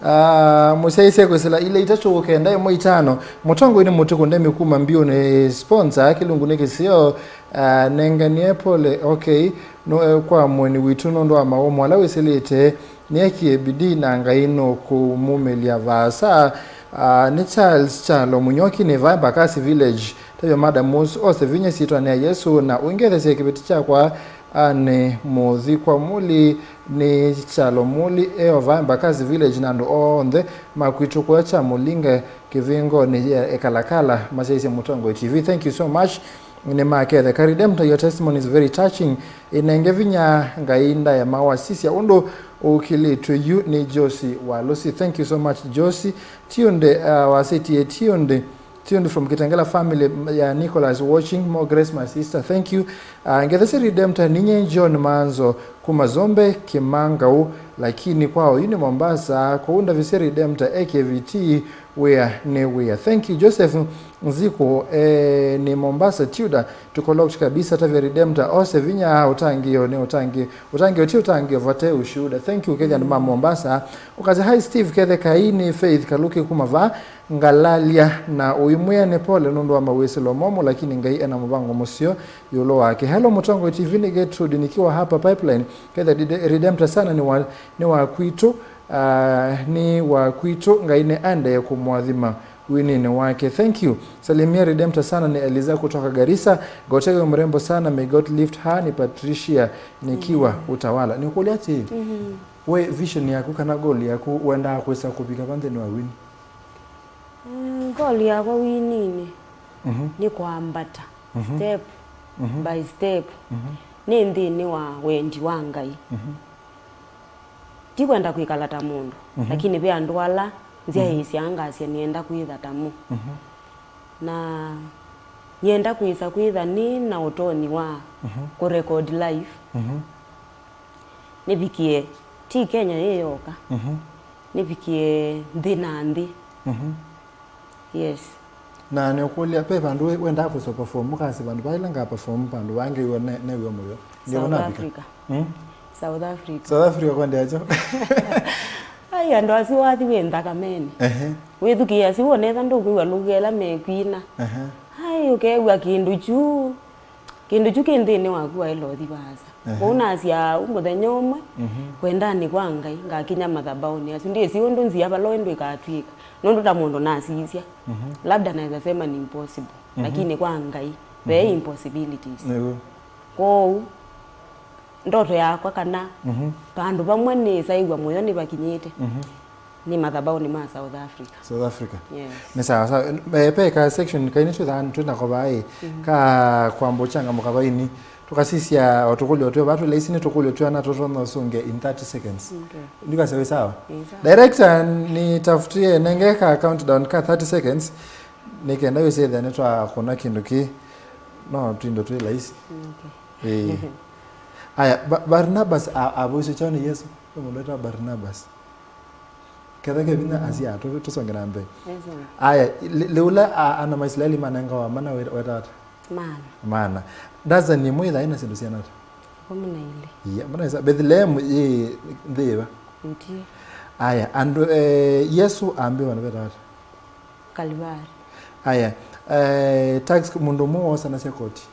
Ah, mũsyaĩĩsya kwĩsĩla ile itatũ kenda ĩmwe itano. Mũtongoi nĩ mũtuku ndemi kuma mbiũnĩ sponsor kĩlungu nĩ kĩseo. Ah, nenganie pole. Okay. No, eh, kwa mweni witũ nũndũ wa maũmũ ala wĩsĩlĩte. Nĩekie bidii na Ngai nũkũmumĩlya vaasa. Ah, nĩ Charles Kyalo Mũnyoki nĩ va Embakasi Village. Tavya madam ose vinya syĩtwanĩ ya Yesũ na ũingethesye kĩveti kyakwa. Anĩ Mũthi kwa Mũli nĩ Kyalo Mũli eo va Embakasi Village na andũ onthe makwitũ kũya kya Mũlinga kĩvĩngonĩ ya Ekalakala masyaĩĩsye Mũtongoi T V. Thank you so much. Nĩ maketheka. Redemptor, your testimony is very touching. Ĩnenge vinya Ngai ndaemawa sisya ũndũ ũkĩlĩtw'e yu nĩ Josie Walusi. Thank you so much, Josie. Tionde, uh, wasĩtie Tionde. Tionde from Kitengela family ya Nicholas watching. More grace, my sister. Thank you. Uh, ngethesye Redemptor ninye John Manzo kuma Zombe Kimangau, lakini kwao yu nĩ Mombasa. Kwoou ndavisye Redemptor A K V T wĩa nĩ wĩa. Thank you, Joseph Nziku, eh, nĩ Mombasa, Tudor, tuko locked kabisa, tavya Redemptor, ose vinya, ũtangĩĩo nĩ ũtangĩĩo, ũtangĩĩo ti ũtangĩĩo, vate ũshuhuda. Thank you, kethya andũ ma Mombasa. Ũkasya, hi Steve, kethe kai nĩ Faith Kaluki kuma va Ngalalya, na ũimwĩa nĩ pole nũndũ wa mawĩsĩlo momũ, lakini Ngai ena mũvango mũseo ĩũlũ wake. Hello, Mũtongoi T V, nĩ Gertrude nikiwa hapa Pipeline, kethe Redemptor sana nĩ wa, nĩ wa kwitũ. Ah, nĩ wa kwitũ, Ngai nĩ aendee kũmũathima wininĩ wake. Thank you. Salimia Redemptor sana, ni Eliza kutoka Garissa. Gotega mrembo sana, may God lift her. Ni Patricia nikiwa Utawala. Nĩkũlya atĩĩ, we vision yaku kana goal yaku wendaa kwĩsa kũvika va nthĩnĩ wa wini? Mm, goal yakwa wininĩ nĩ kwambata step by step. Nĩ nthĩnĩ wa wendi wa Ngai. Ti kwenda kwĩkala ta mũndũ, lakini ve andũ ala nzyaĩĩsyaa ngasya nĩenda kwĩtha ta mo. Na nĩenda kwĩsa kwĩtha nĩ na ũtonyi wa kũ record live. Nĩvikie, ti Kenya yĩ yoka. Nĩvikie nthĩ na nthĩ. Yes. Na nĩũkũlya, ve vandũ we-, wendaa kwĩsa perform, ũkasya vandũ vaa ĩla nga perform vandũ vaa ngew'a ne-, new'a mũyo? Ndio South unafika? Africa. Mm? South Africa. South Africa kwendea kyo? Ai, andũ asu wathi wĩ nthakameni. Ehe. Wĩthukĩĩa asu wonetha ndũkwĩw'a lũgha ĩla mekwina. Ehe. Ai, ũkew'a kĩndũ kyu. Kĩndũ kyu kĩ nthĩnĩ waku waĩle ũthi vaasa. Ehe. Kwoou nasyaa ũu mũthenya ũmwe, mhm, kwendanĩ kwa Ngai, ngakinya mathabaũnĩ asu. Ndyĩsĩ ũndũ nzĩa vala ũĩ ndwĩkatw'ĩka, nũndũ ta mũndũ nasisya, mhm, labda naweza sema ni impossible, mhm, lakini kwa Ngai, ve, mhm, impossibilities. Nĩw'o. Kwoou, ndoto yakwa kana, mhm, vandũ vamwe nĩsaĩw'a mũyo nĩvakinyĩte. Mhm. Nĩ mathabaũnĩ ma South Africa. South Africa. Yes. Nĩ sawa sawa. Eh, pe ka section kaini twĩthaa twĩna kovaa ĩ, mhm, ka kwamba ũchangamũka vaini. Tũkasisya o tũkũlyo twĩ vaa twĩ laisi, nĩ tũkũlyo twĩ ana tũtonya ũsũngĩa in thirty seconds. Okay. Ndikasya wĩ sawa? Nĩ sawa. Director, nitafutie nenge ka countdown ka thirty seconds. Nĩ kenda wĩsĩthĩa nĩtwakũna kĩndũ kĩ. No twindo twĩ laisi. Okay. Ĩĩ. Aya, Ba-, Barnabas a-, avũisye kyaũ nĩ Yesũ? Nĩ mũndũ wĩtawa Barnabas. Ketha ke vinya, mhm, asia, tũ-, tũsonge na mbee. Yes, sir. Aya, lĩ-, lĩu ũla a-, ana ma Isilaeli manengawa mana wĩ-, weta ata? Mana. Mana. Ndasani ĩmwe ĩthaa ĩna syĩndũ syana ata? Ĩkũmi na ilĩ. Iya, mana isa, Bethlehem yĩ nthĩ yĩva? Yutie. Aya, andũ, eh, Yesũ ambĩwa nĩ weta ata? Kalivari. Aya, eh, tax, mũndũ ũmwe woosanasya koti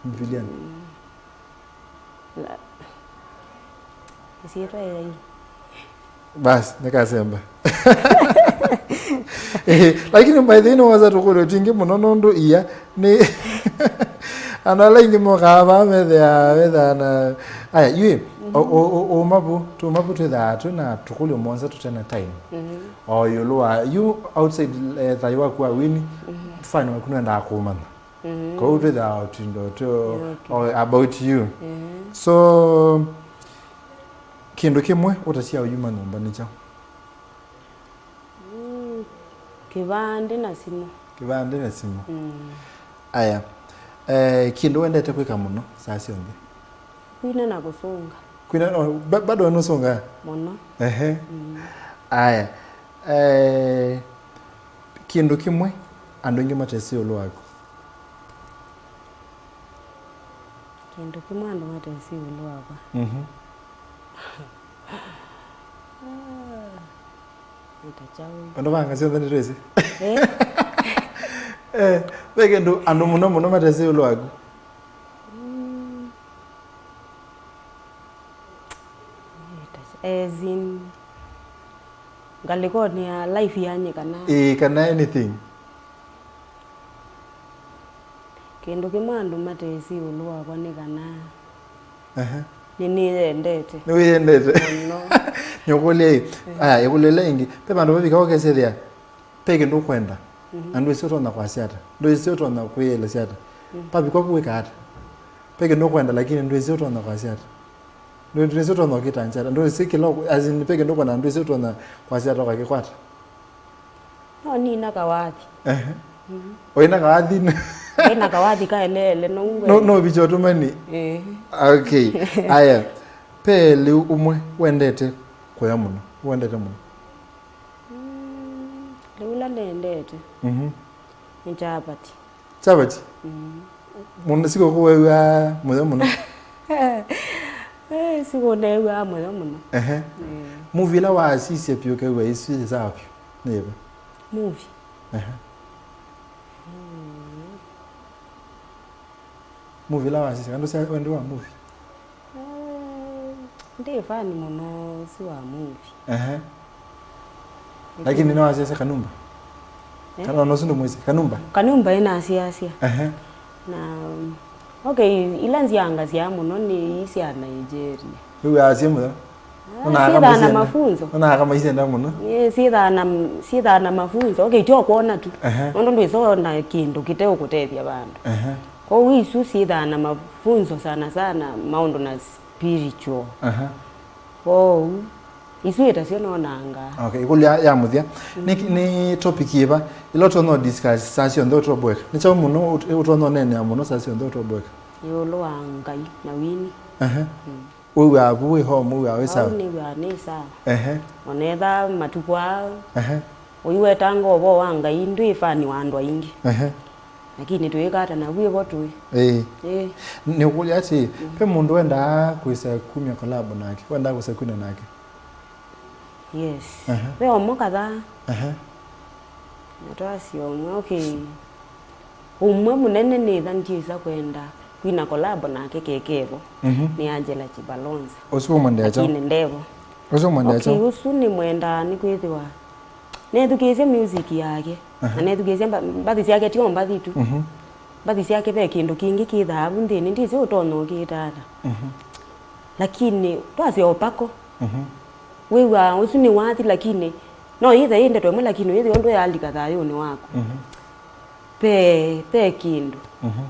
Mbivilianĩ? Mm. La-, ĩsyĩtwa yai. Basi, nĩkasemba. Eh, lakini by the way, nĩwosa tũkũlyo twingĩ mũno nũndũ iya nĩ andũ ala aingĩ mokaa vaa methĩaa, methĩaa na, aya, yu, o, o, o, ũma vu, tũma vu twĩthaa twĩ na tũkũlyo mũonza tũte na time. Mhm. O ĩũlũ wa, yu outside, eh, thayũ waku wa wini, mhm, fan waku nwendaa kũmanya. Mm. Kwoou twĩthaa o twindo tũ, okay, o about you. Mm. So, kĩndũ kĩmwe ũtasyaa ũyuma nyũmba nĩ kyaũ? Mm, kĩvandĩ na simũ. Kĩvandĩ na simũ. Mm. Aya. Eh, kĩndũ wendete kwĩka mũno saa syonthe? Kwina na kũsũnga. Kwina, no, ba-, bado nũsũngaa? Mũno. Ehe. Mm. Aya. Eh, kĩndũ kĩmwe andũ aingĩ matesĩ ĩũlũ waku. Kĩndũ kĩmwe andũ matesĩ ĩũlũ wakwa. Mhm. Nĩ ta kyaũ? Andũ vanga syonthe nĩtwĩsĩ. Eh? Eh, ve kĩndũ andũ mũno mũno matesĩ ĩũlũ waku. Mm. Nĩ ta kya-, as in, ngalĩkonĩ ya life yanyĩ kana? Ĩĩ, kana anything. Kĩndũ kĩmwe andũ matesĩ ĩũlũ wakwa nĩ kana Ehe. Nĩnĩyendete. Nĩwĩyendete? Mũno. Nĩũkũlya ĩ. Aya, ĩkũlyo ĩla ĩngĩ. Ve vandũ vavika ũkesethĩa ve kĩndũ ũkwenda, na ndwĩsĩ ũtonya kwasya ata. Ndwĩsĩ ũtonya kwĩyĩelesya ata. Vavika vu wĩka ata? Ve kĩndũ ũkwenda, lakini ndwĩsĩ ũtonya kwasya ata. Ndwĩ-, ndwĩsĩ ũtonya ũkĩtanzya ata. Ndwĩsĩ kĩla ũkũ-, as in, ve kĩndũ ũkwenda, na ndwĩsĩ ũtonya kwasya ata ũkakĩkwata. No nina kawathi. Ehe. Ũina kawathi? Ĩna kawathi kaeleele no. No, no vicha ũtũmani. Eh. Okay. Aya. Pe lĩu ũmwe wendete kũya mũno. Wendete mũno. Mm, lĩu ũla nendete. Mhm. Nĩ chapati. Chapati? Mm. Mũno sikũkũ wew'aa mũyo mũno? Eh, sikũneew'aa mũyo mũno. Ehe. Mm. Movie ĩla waasisye vyũ ũkew'a ĩsu yĩ sawa vyũ nĩ yĩva? Movie? Ehe. Mm. Movie ĩla waasisye, andũ sya wendi wa movie? Eh, ndĩ fan mũno ũsu wa movie. Ehe. Lakini nĩwasyaasya Kanumba? Eh? Kana ona ũsu ndũmwĩsĩ? Kanumba? Kanumba ĩnasyaasya. Ehe. Na, okay, ila nzyangasya mũno nĩ ii sya Nigeria. Wĩw'aa syĩ mũyo? Ah, syĩthaa na mafunzo. Nũnaa kama isenda mũno. Eh, syĩthaa na, syĩthaa na mafunzo. Okay, tyo kwona tu. Ehe. Nũndũ ndwĩsona kĩndũ kĩteũkũtethya vandũ. Ehe. Kwoou isu syĩthaa na mafunzo sana sana maũndũ na spiritual. Aha. Kwoou isu ĩtasyo nonangaa. Okay, ĩkũlyo ya, ya mũthya. Nĩ, nĩ topic yĩva ĩla ũtonya discuss saa syonthe ũtoboeka? Nĩ kyaũ mũno ũt-, ũtonya ũneenea mũno saa syonthe ũtoboeka? Ĩũlũ wa Ngai na wini. Aha. Mm. Wĩw'aa vu wĩ home, wĩw'aa wĩ sawa? Au nĩw'aa nĩ sawa. Ehe. Onetha matukũ aa, ehe, ũiwetanga ũvoo wa Ngai, ndwĩ fan wa andũ aingĩ. Ehe. Lakini twĩĩka ata navu ĩvo tũĩ? Ĩĩ. Ĩĩ. Nĩũkũlya atĩ, mm, ve mũndũ wendaa kwĩsa kumya collab nake, wendaa kwĩsa kwina nake? Yes. Ehe. Ve ũmwe kadhaa. Ehe. Na twasya ũmwe, okay. Ũmwe mũnene nĩtha ndyĩsa kwenda kwina collab nake kekevo. Mhm. Nĩ Angela Chibalonza. Ũsu ũmwendea kyaũ? Lakini ndevo. Ũsu ũmwendea kyaũ? Okay, ũsu nĩmwendaa nĩkwĩthĩwa nethukĩĩsye music yake. Aha. Na nethukĩĩsye mba-, mbathi syake, tio mbathi tu. Mhm. Mbathi syake ve kĩndũ kĩngĩ kĩthaa vu nthĩnĩ, ndĩsĩ ũtonya ũkĩĩta ata. Mhm. Lakini twasya ũpako. Mhm. Wĩw'aa ũsu nĩ wathi, lakini no yĩthe yĩ ndeto ĩmwe, lakini wĩthĩwa ndwĩalika thayũnĩ waku. Mhm. Pe, pe kĩndũ. Mhm.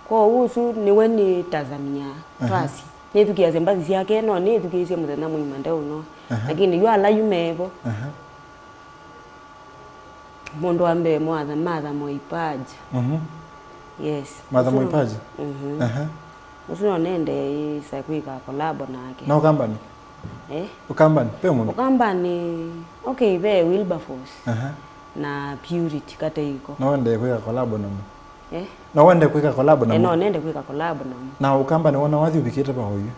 Kwoou ũsu nĩwe nĩtazamia. Aha. Twasya nĩthukĩĩasya mbathi syake, no nĩthukĩĩsye mũthenya mũima ndeũnoa. Aha. Lakini yu ala yu mevo. Aha. Mũndũ wa mbee Martha, Martha Moipaja. Mhm. Yes. Martha Moipaja? Mhm. Aha. Ũsu no nende ĩsa kwĩka collab nake. Na Ũkambanĩ? Eh? Ũkambanĩ, ve mũndũ? Ũkambanĩ, okay, ve Wilberforce. Aha. Na Purity Kateiko. No wende kwĩka collab namo? Eh? No wende kwĩka collab namo? Eh, no nende kwĩka collab namo. Na Ũkambanĩ wona wathi ũvikĩte va oyu?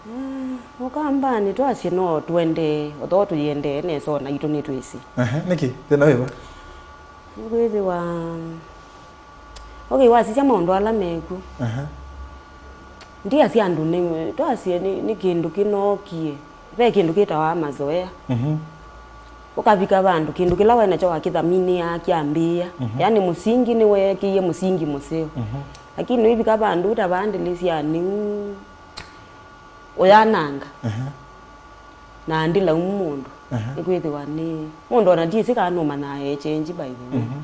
Ah, Ũkambanĩ twasye no tũendee, although tũyendee nesa ona itũ nĩtwĩsĩ. Ehe, nĩkĩ? Thĩna wĩva? Nĩkwĩthĩwa, okay, wasisya maũndũ ala mekw'o. Ehe. Ndia sya andũ nĩ, twasye nĩ, nĩ kĩndũ kĩnookie. Ve kĩndũ kĩtawa mazoea. Mhm. Ũkavika vandũ, kĩndũ kĩla waĩ nakyo wakĩthaminĩa kyambĩĩa. Mhm. Yaani mũsingi nĩweekĩie mũsingi mũseo. Mhm. Lakini ũivika vandũ ũtavaa ndĩlĩ sya nĩu ũyananga. Aha. Na ndĩlaumu mũndũ. Aha. Nĩkwĩthĩwa nĩ mũndũ ona ndiĩsĩ kana nũmanyaa e change, by the way. Mhm.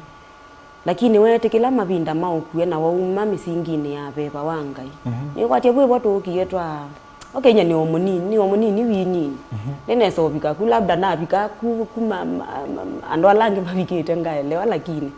Lakini weetĩkĩla mavinda maũkue na wauma mĩsinginĩ ya veva wa Ngai. Mhm. Nĩkwatya vu ĩvo tũũkie twa, okay, nye nĩ o mũnini, nĩ o mũnini winini. Mhm. Nĩnesa ũvika ku, labda navika ku kuma ma, ma, andũ ala angĩ mavikĩte ngaelewa, lakini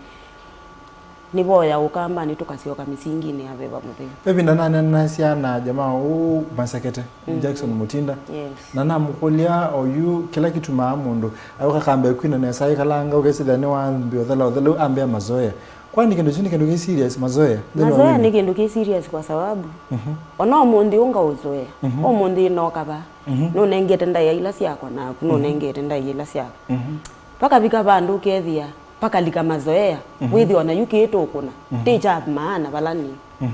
nĩvoya Ũkambanĩ tũkasyoka mĩsinginĩ ya veva mũtheu. Ve ĩvinda naneenanasya na jamaa ũũ Masekete, mm, Jackson Mutinda, yes, na namũkũlya oyu kĩla kĩtumaa mũndũ ayũka kambe kwina nesa aikalanga ũkesĩthya nĩwambĩa ũthela ũthela ũu ambĩa mazoea. Kwani kĩndũ kĩu nĩ kĩndũ kĩ serious, mazoea? Nthĩnĩ wa Mazoea wĩna nĩ kĩndũ kĩ serious kwa sababu Mhm. ona ũmũnthĩ ũngaũzoea, Mhm. ũmũnthĩ noka va, Mhm. nũnengete ndaĩa ila syakwa naku, Mhm. nũnengete ndaĩa ila syaku. Mhm. Pakavika vandũ ũkethĩa, pakalika mazoea, Mhm. wĩthĩwa na yu kĩĩ tũkũna, Mhm. ndĩ kya maana vala nĩ. Mhm.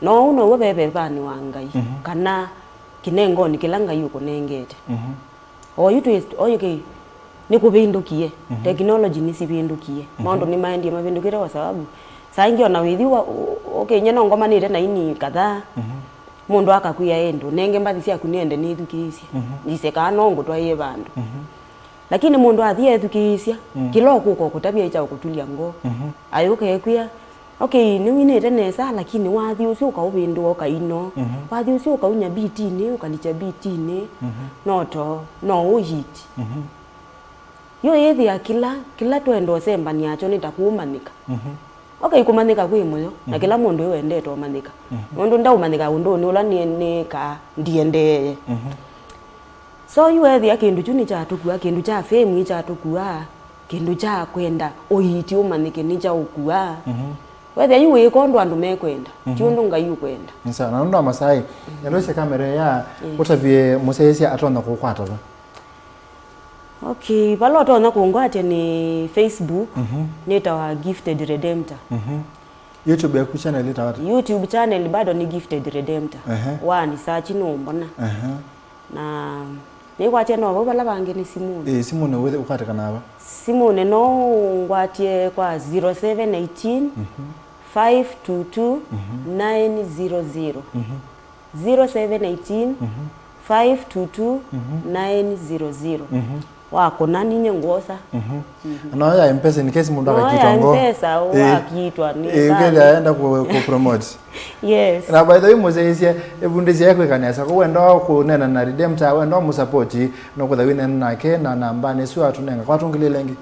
Na ũu now'o ve vevanĩ wa Ngai, Mhm. kana kĩnengonĩ kĩla Ngai ũkũnengete. Mhm. Oyu twĩ, oyu kĩ, nĩkũvĩndũkie, Mhm. technology nĩsivĩndũkie. Mhm. Maũndũ nĩmaendie mavĩndũkĩte kwa sababu saa ingĩ ona wĩthi wa, ũ-, ũkĩnyie no ngomanĩte na ini kadhaa, Mhm. mũndũ akakwĩa, "Ĩ ndũnenge mbathi syaku nĩende nĩthukĩĩsye. Mhm. Ndise kana no ngũtwaĩe vandũ." Mhm. Lakini mũndũ athi ethukĩĩsya, Mm. kĩla ũkũka ũkũtavya ĩkya ũkũtulya ngoo. Mhm. Ayũka ekwĩa, "Okay, nĩwinĩte nesa, lakini wathi ũsu ũkaũvĩndũa ũkaino. Mhm. Wathi ũsu ũkaunya bitinĩ, ũkalikya bitinĩ. Mhm. No to, no ũyiti." Mhm. Yu ĩthĩa kĩla, kĩla twenda ũsembany'a nakyo nĩ ta kũũmanyĩka. Mhm. Okay, kũmanyĩka kwĩ mũyo, na Mhm. kĩla mũndũ ewendete ũmanyĩka. Mhm. Nũndũ ndaũmanyĩka ũndũnĩ ũla nĩ, nĩkaa ndiendee. Mhm. So, yu ethĩa kĩndũ kyu nĩkyatũkua, kĩndũ kya fame nĩkyatũkua, kĩndũ kya kwenda ũiiti ũmanyĩke nĩkyaũkua. Mhm. Wethĩa yu wĩka ũndũ andũ mekwenda, ti Mhm. ũndũ Ngai ũkwenda. Nĩ sawa, na nũndũ wa masaa, nyandũ cia kamera ya Yes. ũtavye mũsyaĩĩsya atonya kũkwata va? Okay, vala ũtonya kũngwatya nĩ Facebook, Mhm. nĩtawa Gifted Redemptor. Mhm. YouTube yaku channel ĩtawa ata? YouTube channel bado nĩ Gifted Redemptor. Ehe. Wa ni search nũmbona. Ehe. Na nĩkwatya no vau vala vangĩ nĩ simũnĩ. Ĩĩ, simũnĩ wĩ-, ũkwatĩkana va? Simũnĩ no ũngwatye kwa zero seven eighteen, Mhm. five two two, Mhm. nine zero zero. Mhm. zero seven eighteen, Mhm. five two two, Mhm. nine zero zero. Mhm. Wakũna ninye ngwosa. Mhm. Mhm. Na no ya M-Pesa in case mũndũ No ya akakitwa ngoo. M-Pesa Eh, wakitwa nĩ eh, kali. Ũkethĩa aenda ku, ku promote. Yes. Na by the way, mũsyaĩĩsya, ĩvundĩsya ekwĩka nesa. Kwa wenda kũneena na Redemptor, wenda mũsupport, no kũtha wĩneena nake na namba nĩsu atũnenga. Kwa tũngĩlĩle ĩngĩ?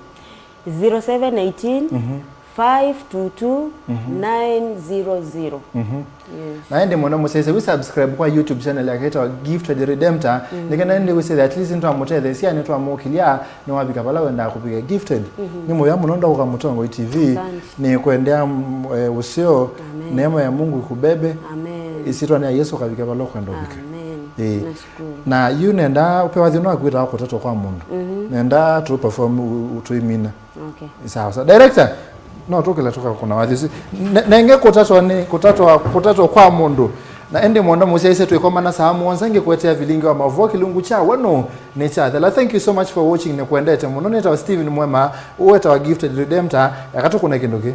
zero seven eighteen, Mhm. five two two, Mhm. nine zero zero. Mhm. Yes. Na ĩndĩ mũno mũsyaĩĩsya wĩ subscribe kwa YouTube channel yake ĩtawa Gifted Redemptor, Mm. nĩkenda ĩndĩ wĩsĩthe at least nĩtwamũtetheesya, nĩtwamũkĩlya, nĩwavika vala wendaa kũvika. Gifted, Mhm. nĩ mũvea mũno ndakũka Mũtongoi T V. Asante. Nĩkwendea, mm, eh, ũseo, Amen. Neema ya Mungu ikubebe. Amen. Ĩsyĩtwanĩ ya Yesu ũkavike vala ũkwenda ũvike. Amen. Ĩĩ. Nashukuru. Na yu nenda ũpewa thĩna waku wĩtawa kũtatwa kwa mũndũ. Mhm. Nenda tũ perform u-, u-, tũimina. Okay. Sawa sawa. Director, no tũkĩle tũkakũna wathi ũsu. Ne-, nenge kũtatwa nĩ, kũtatwa, kũtatwa kwa mũndũ. Na ĩndĩ mũndũ mũsyaĩĩsya twĩkomana saa mũonza ngĩkwetea vilingi wa mavo kĩlungu kya wenu nĩ kyathela. Thank you so much for watching. Nĩkwendete mũno. Nĩtawa Steven Mwema, ũwetawa Gifted Redemptor. Eka tũkũne kĩndũ kĩ.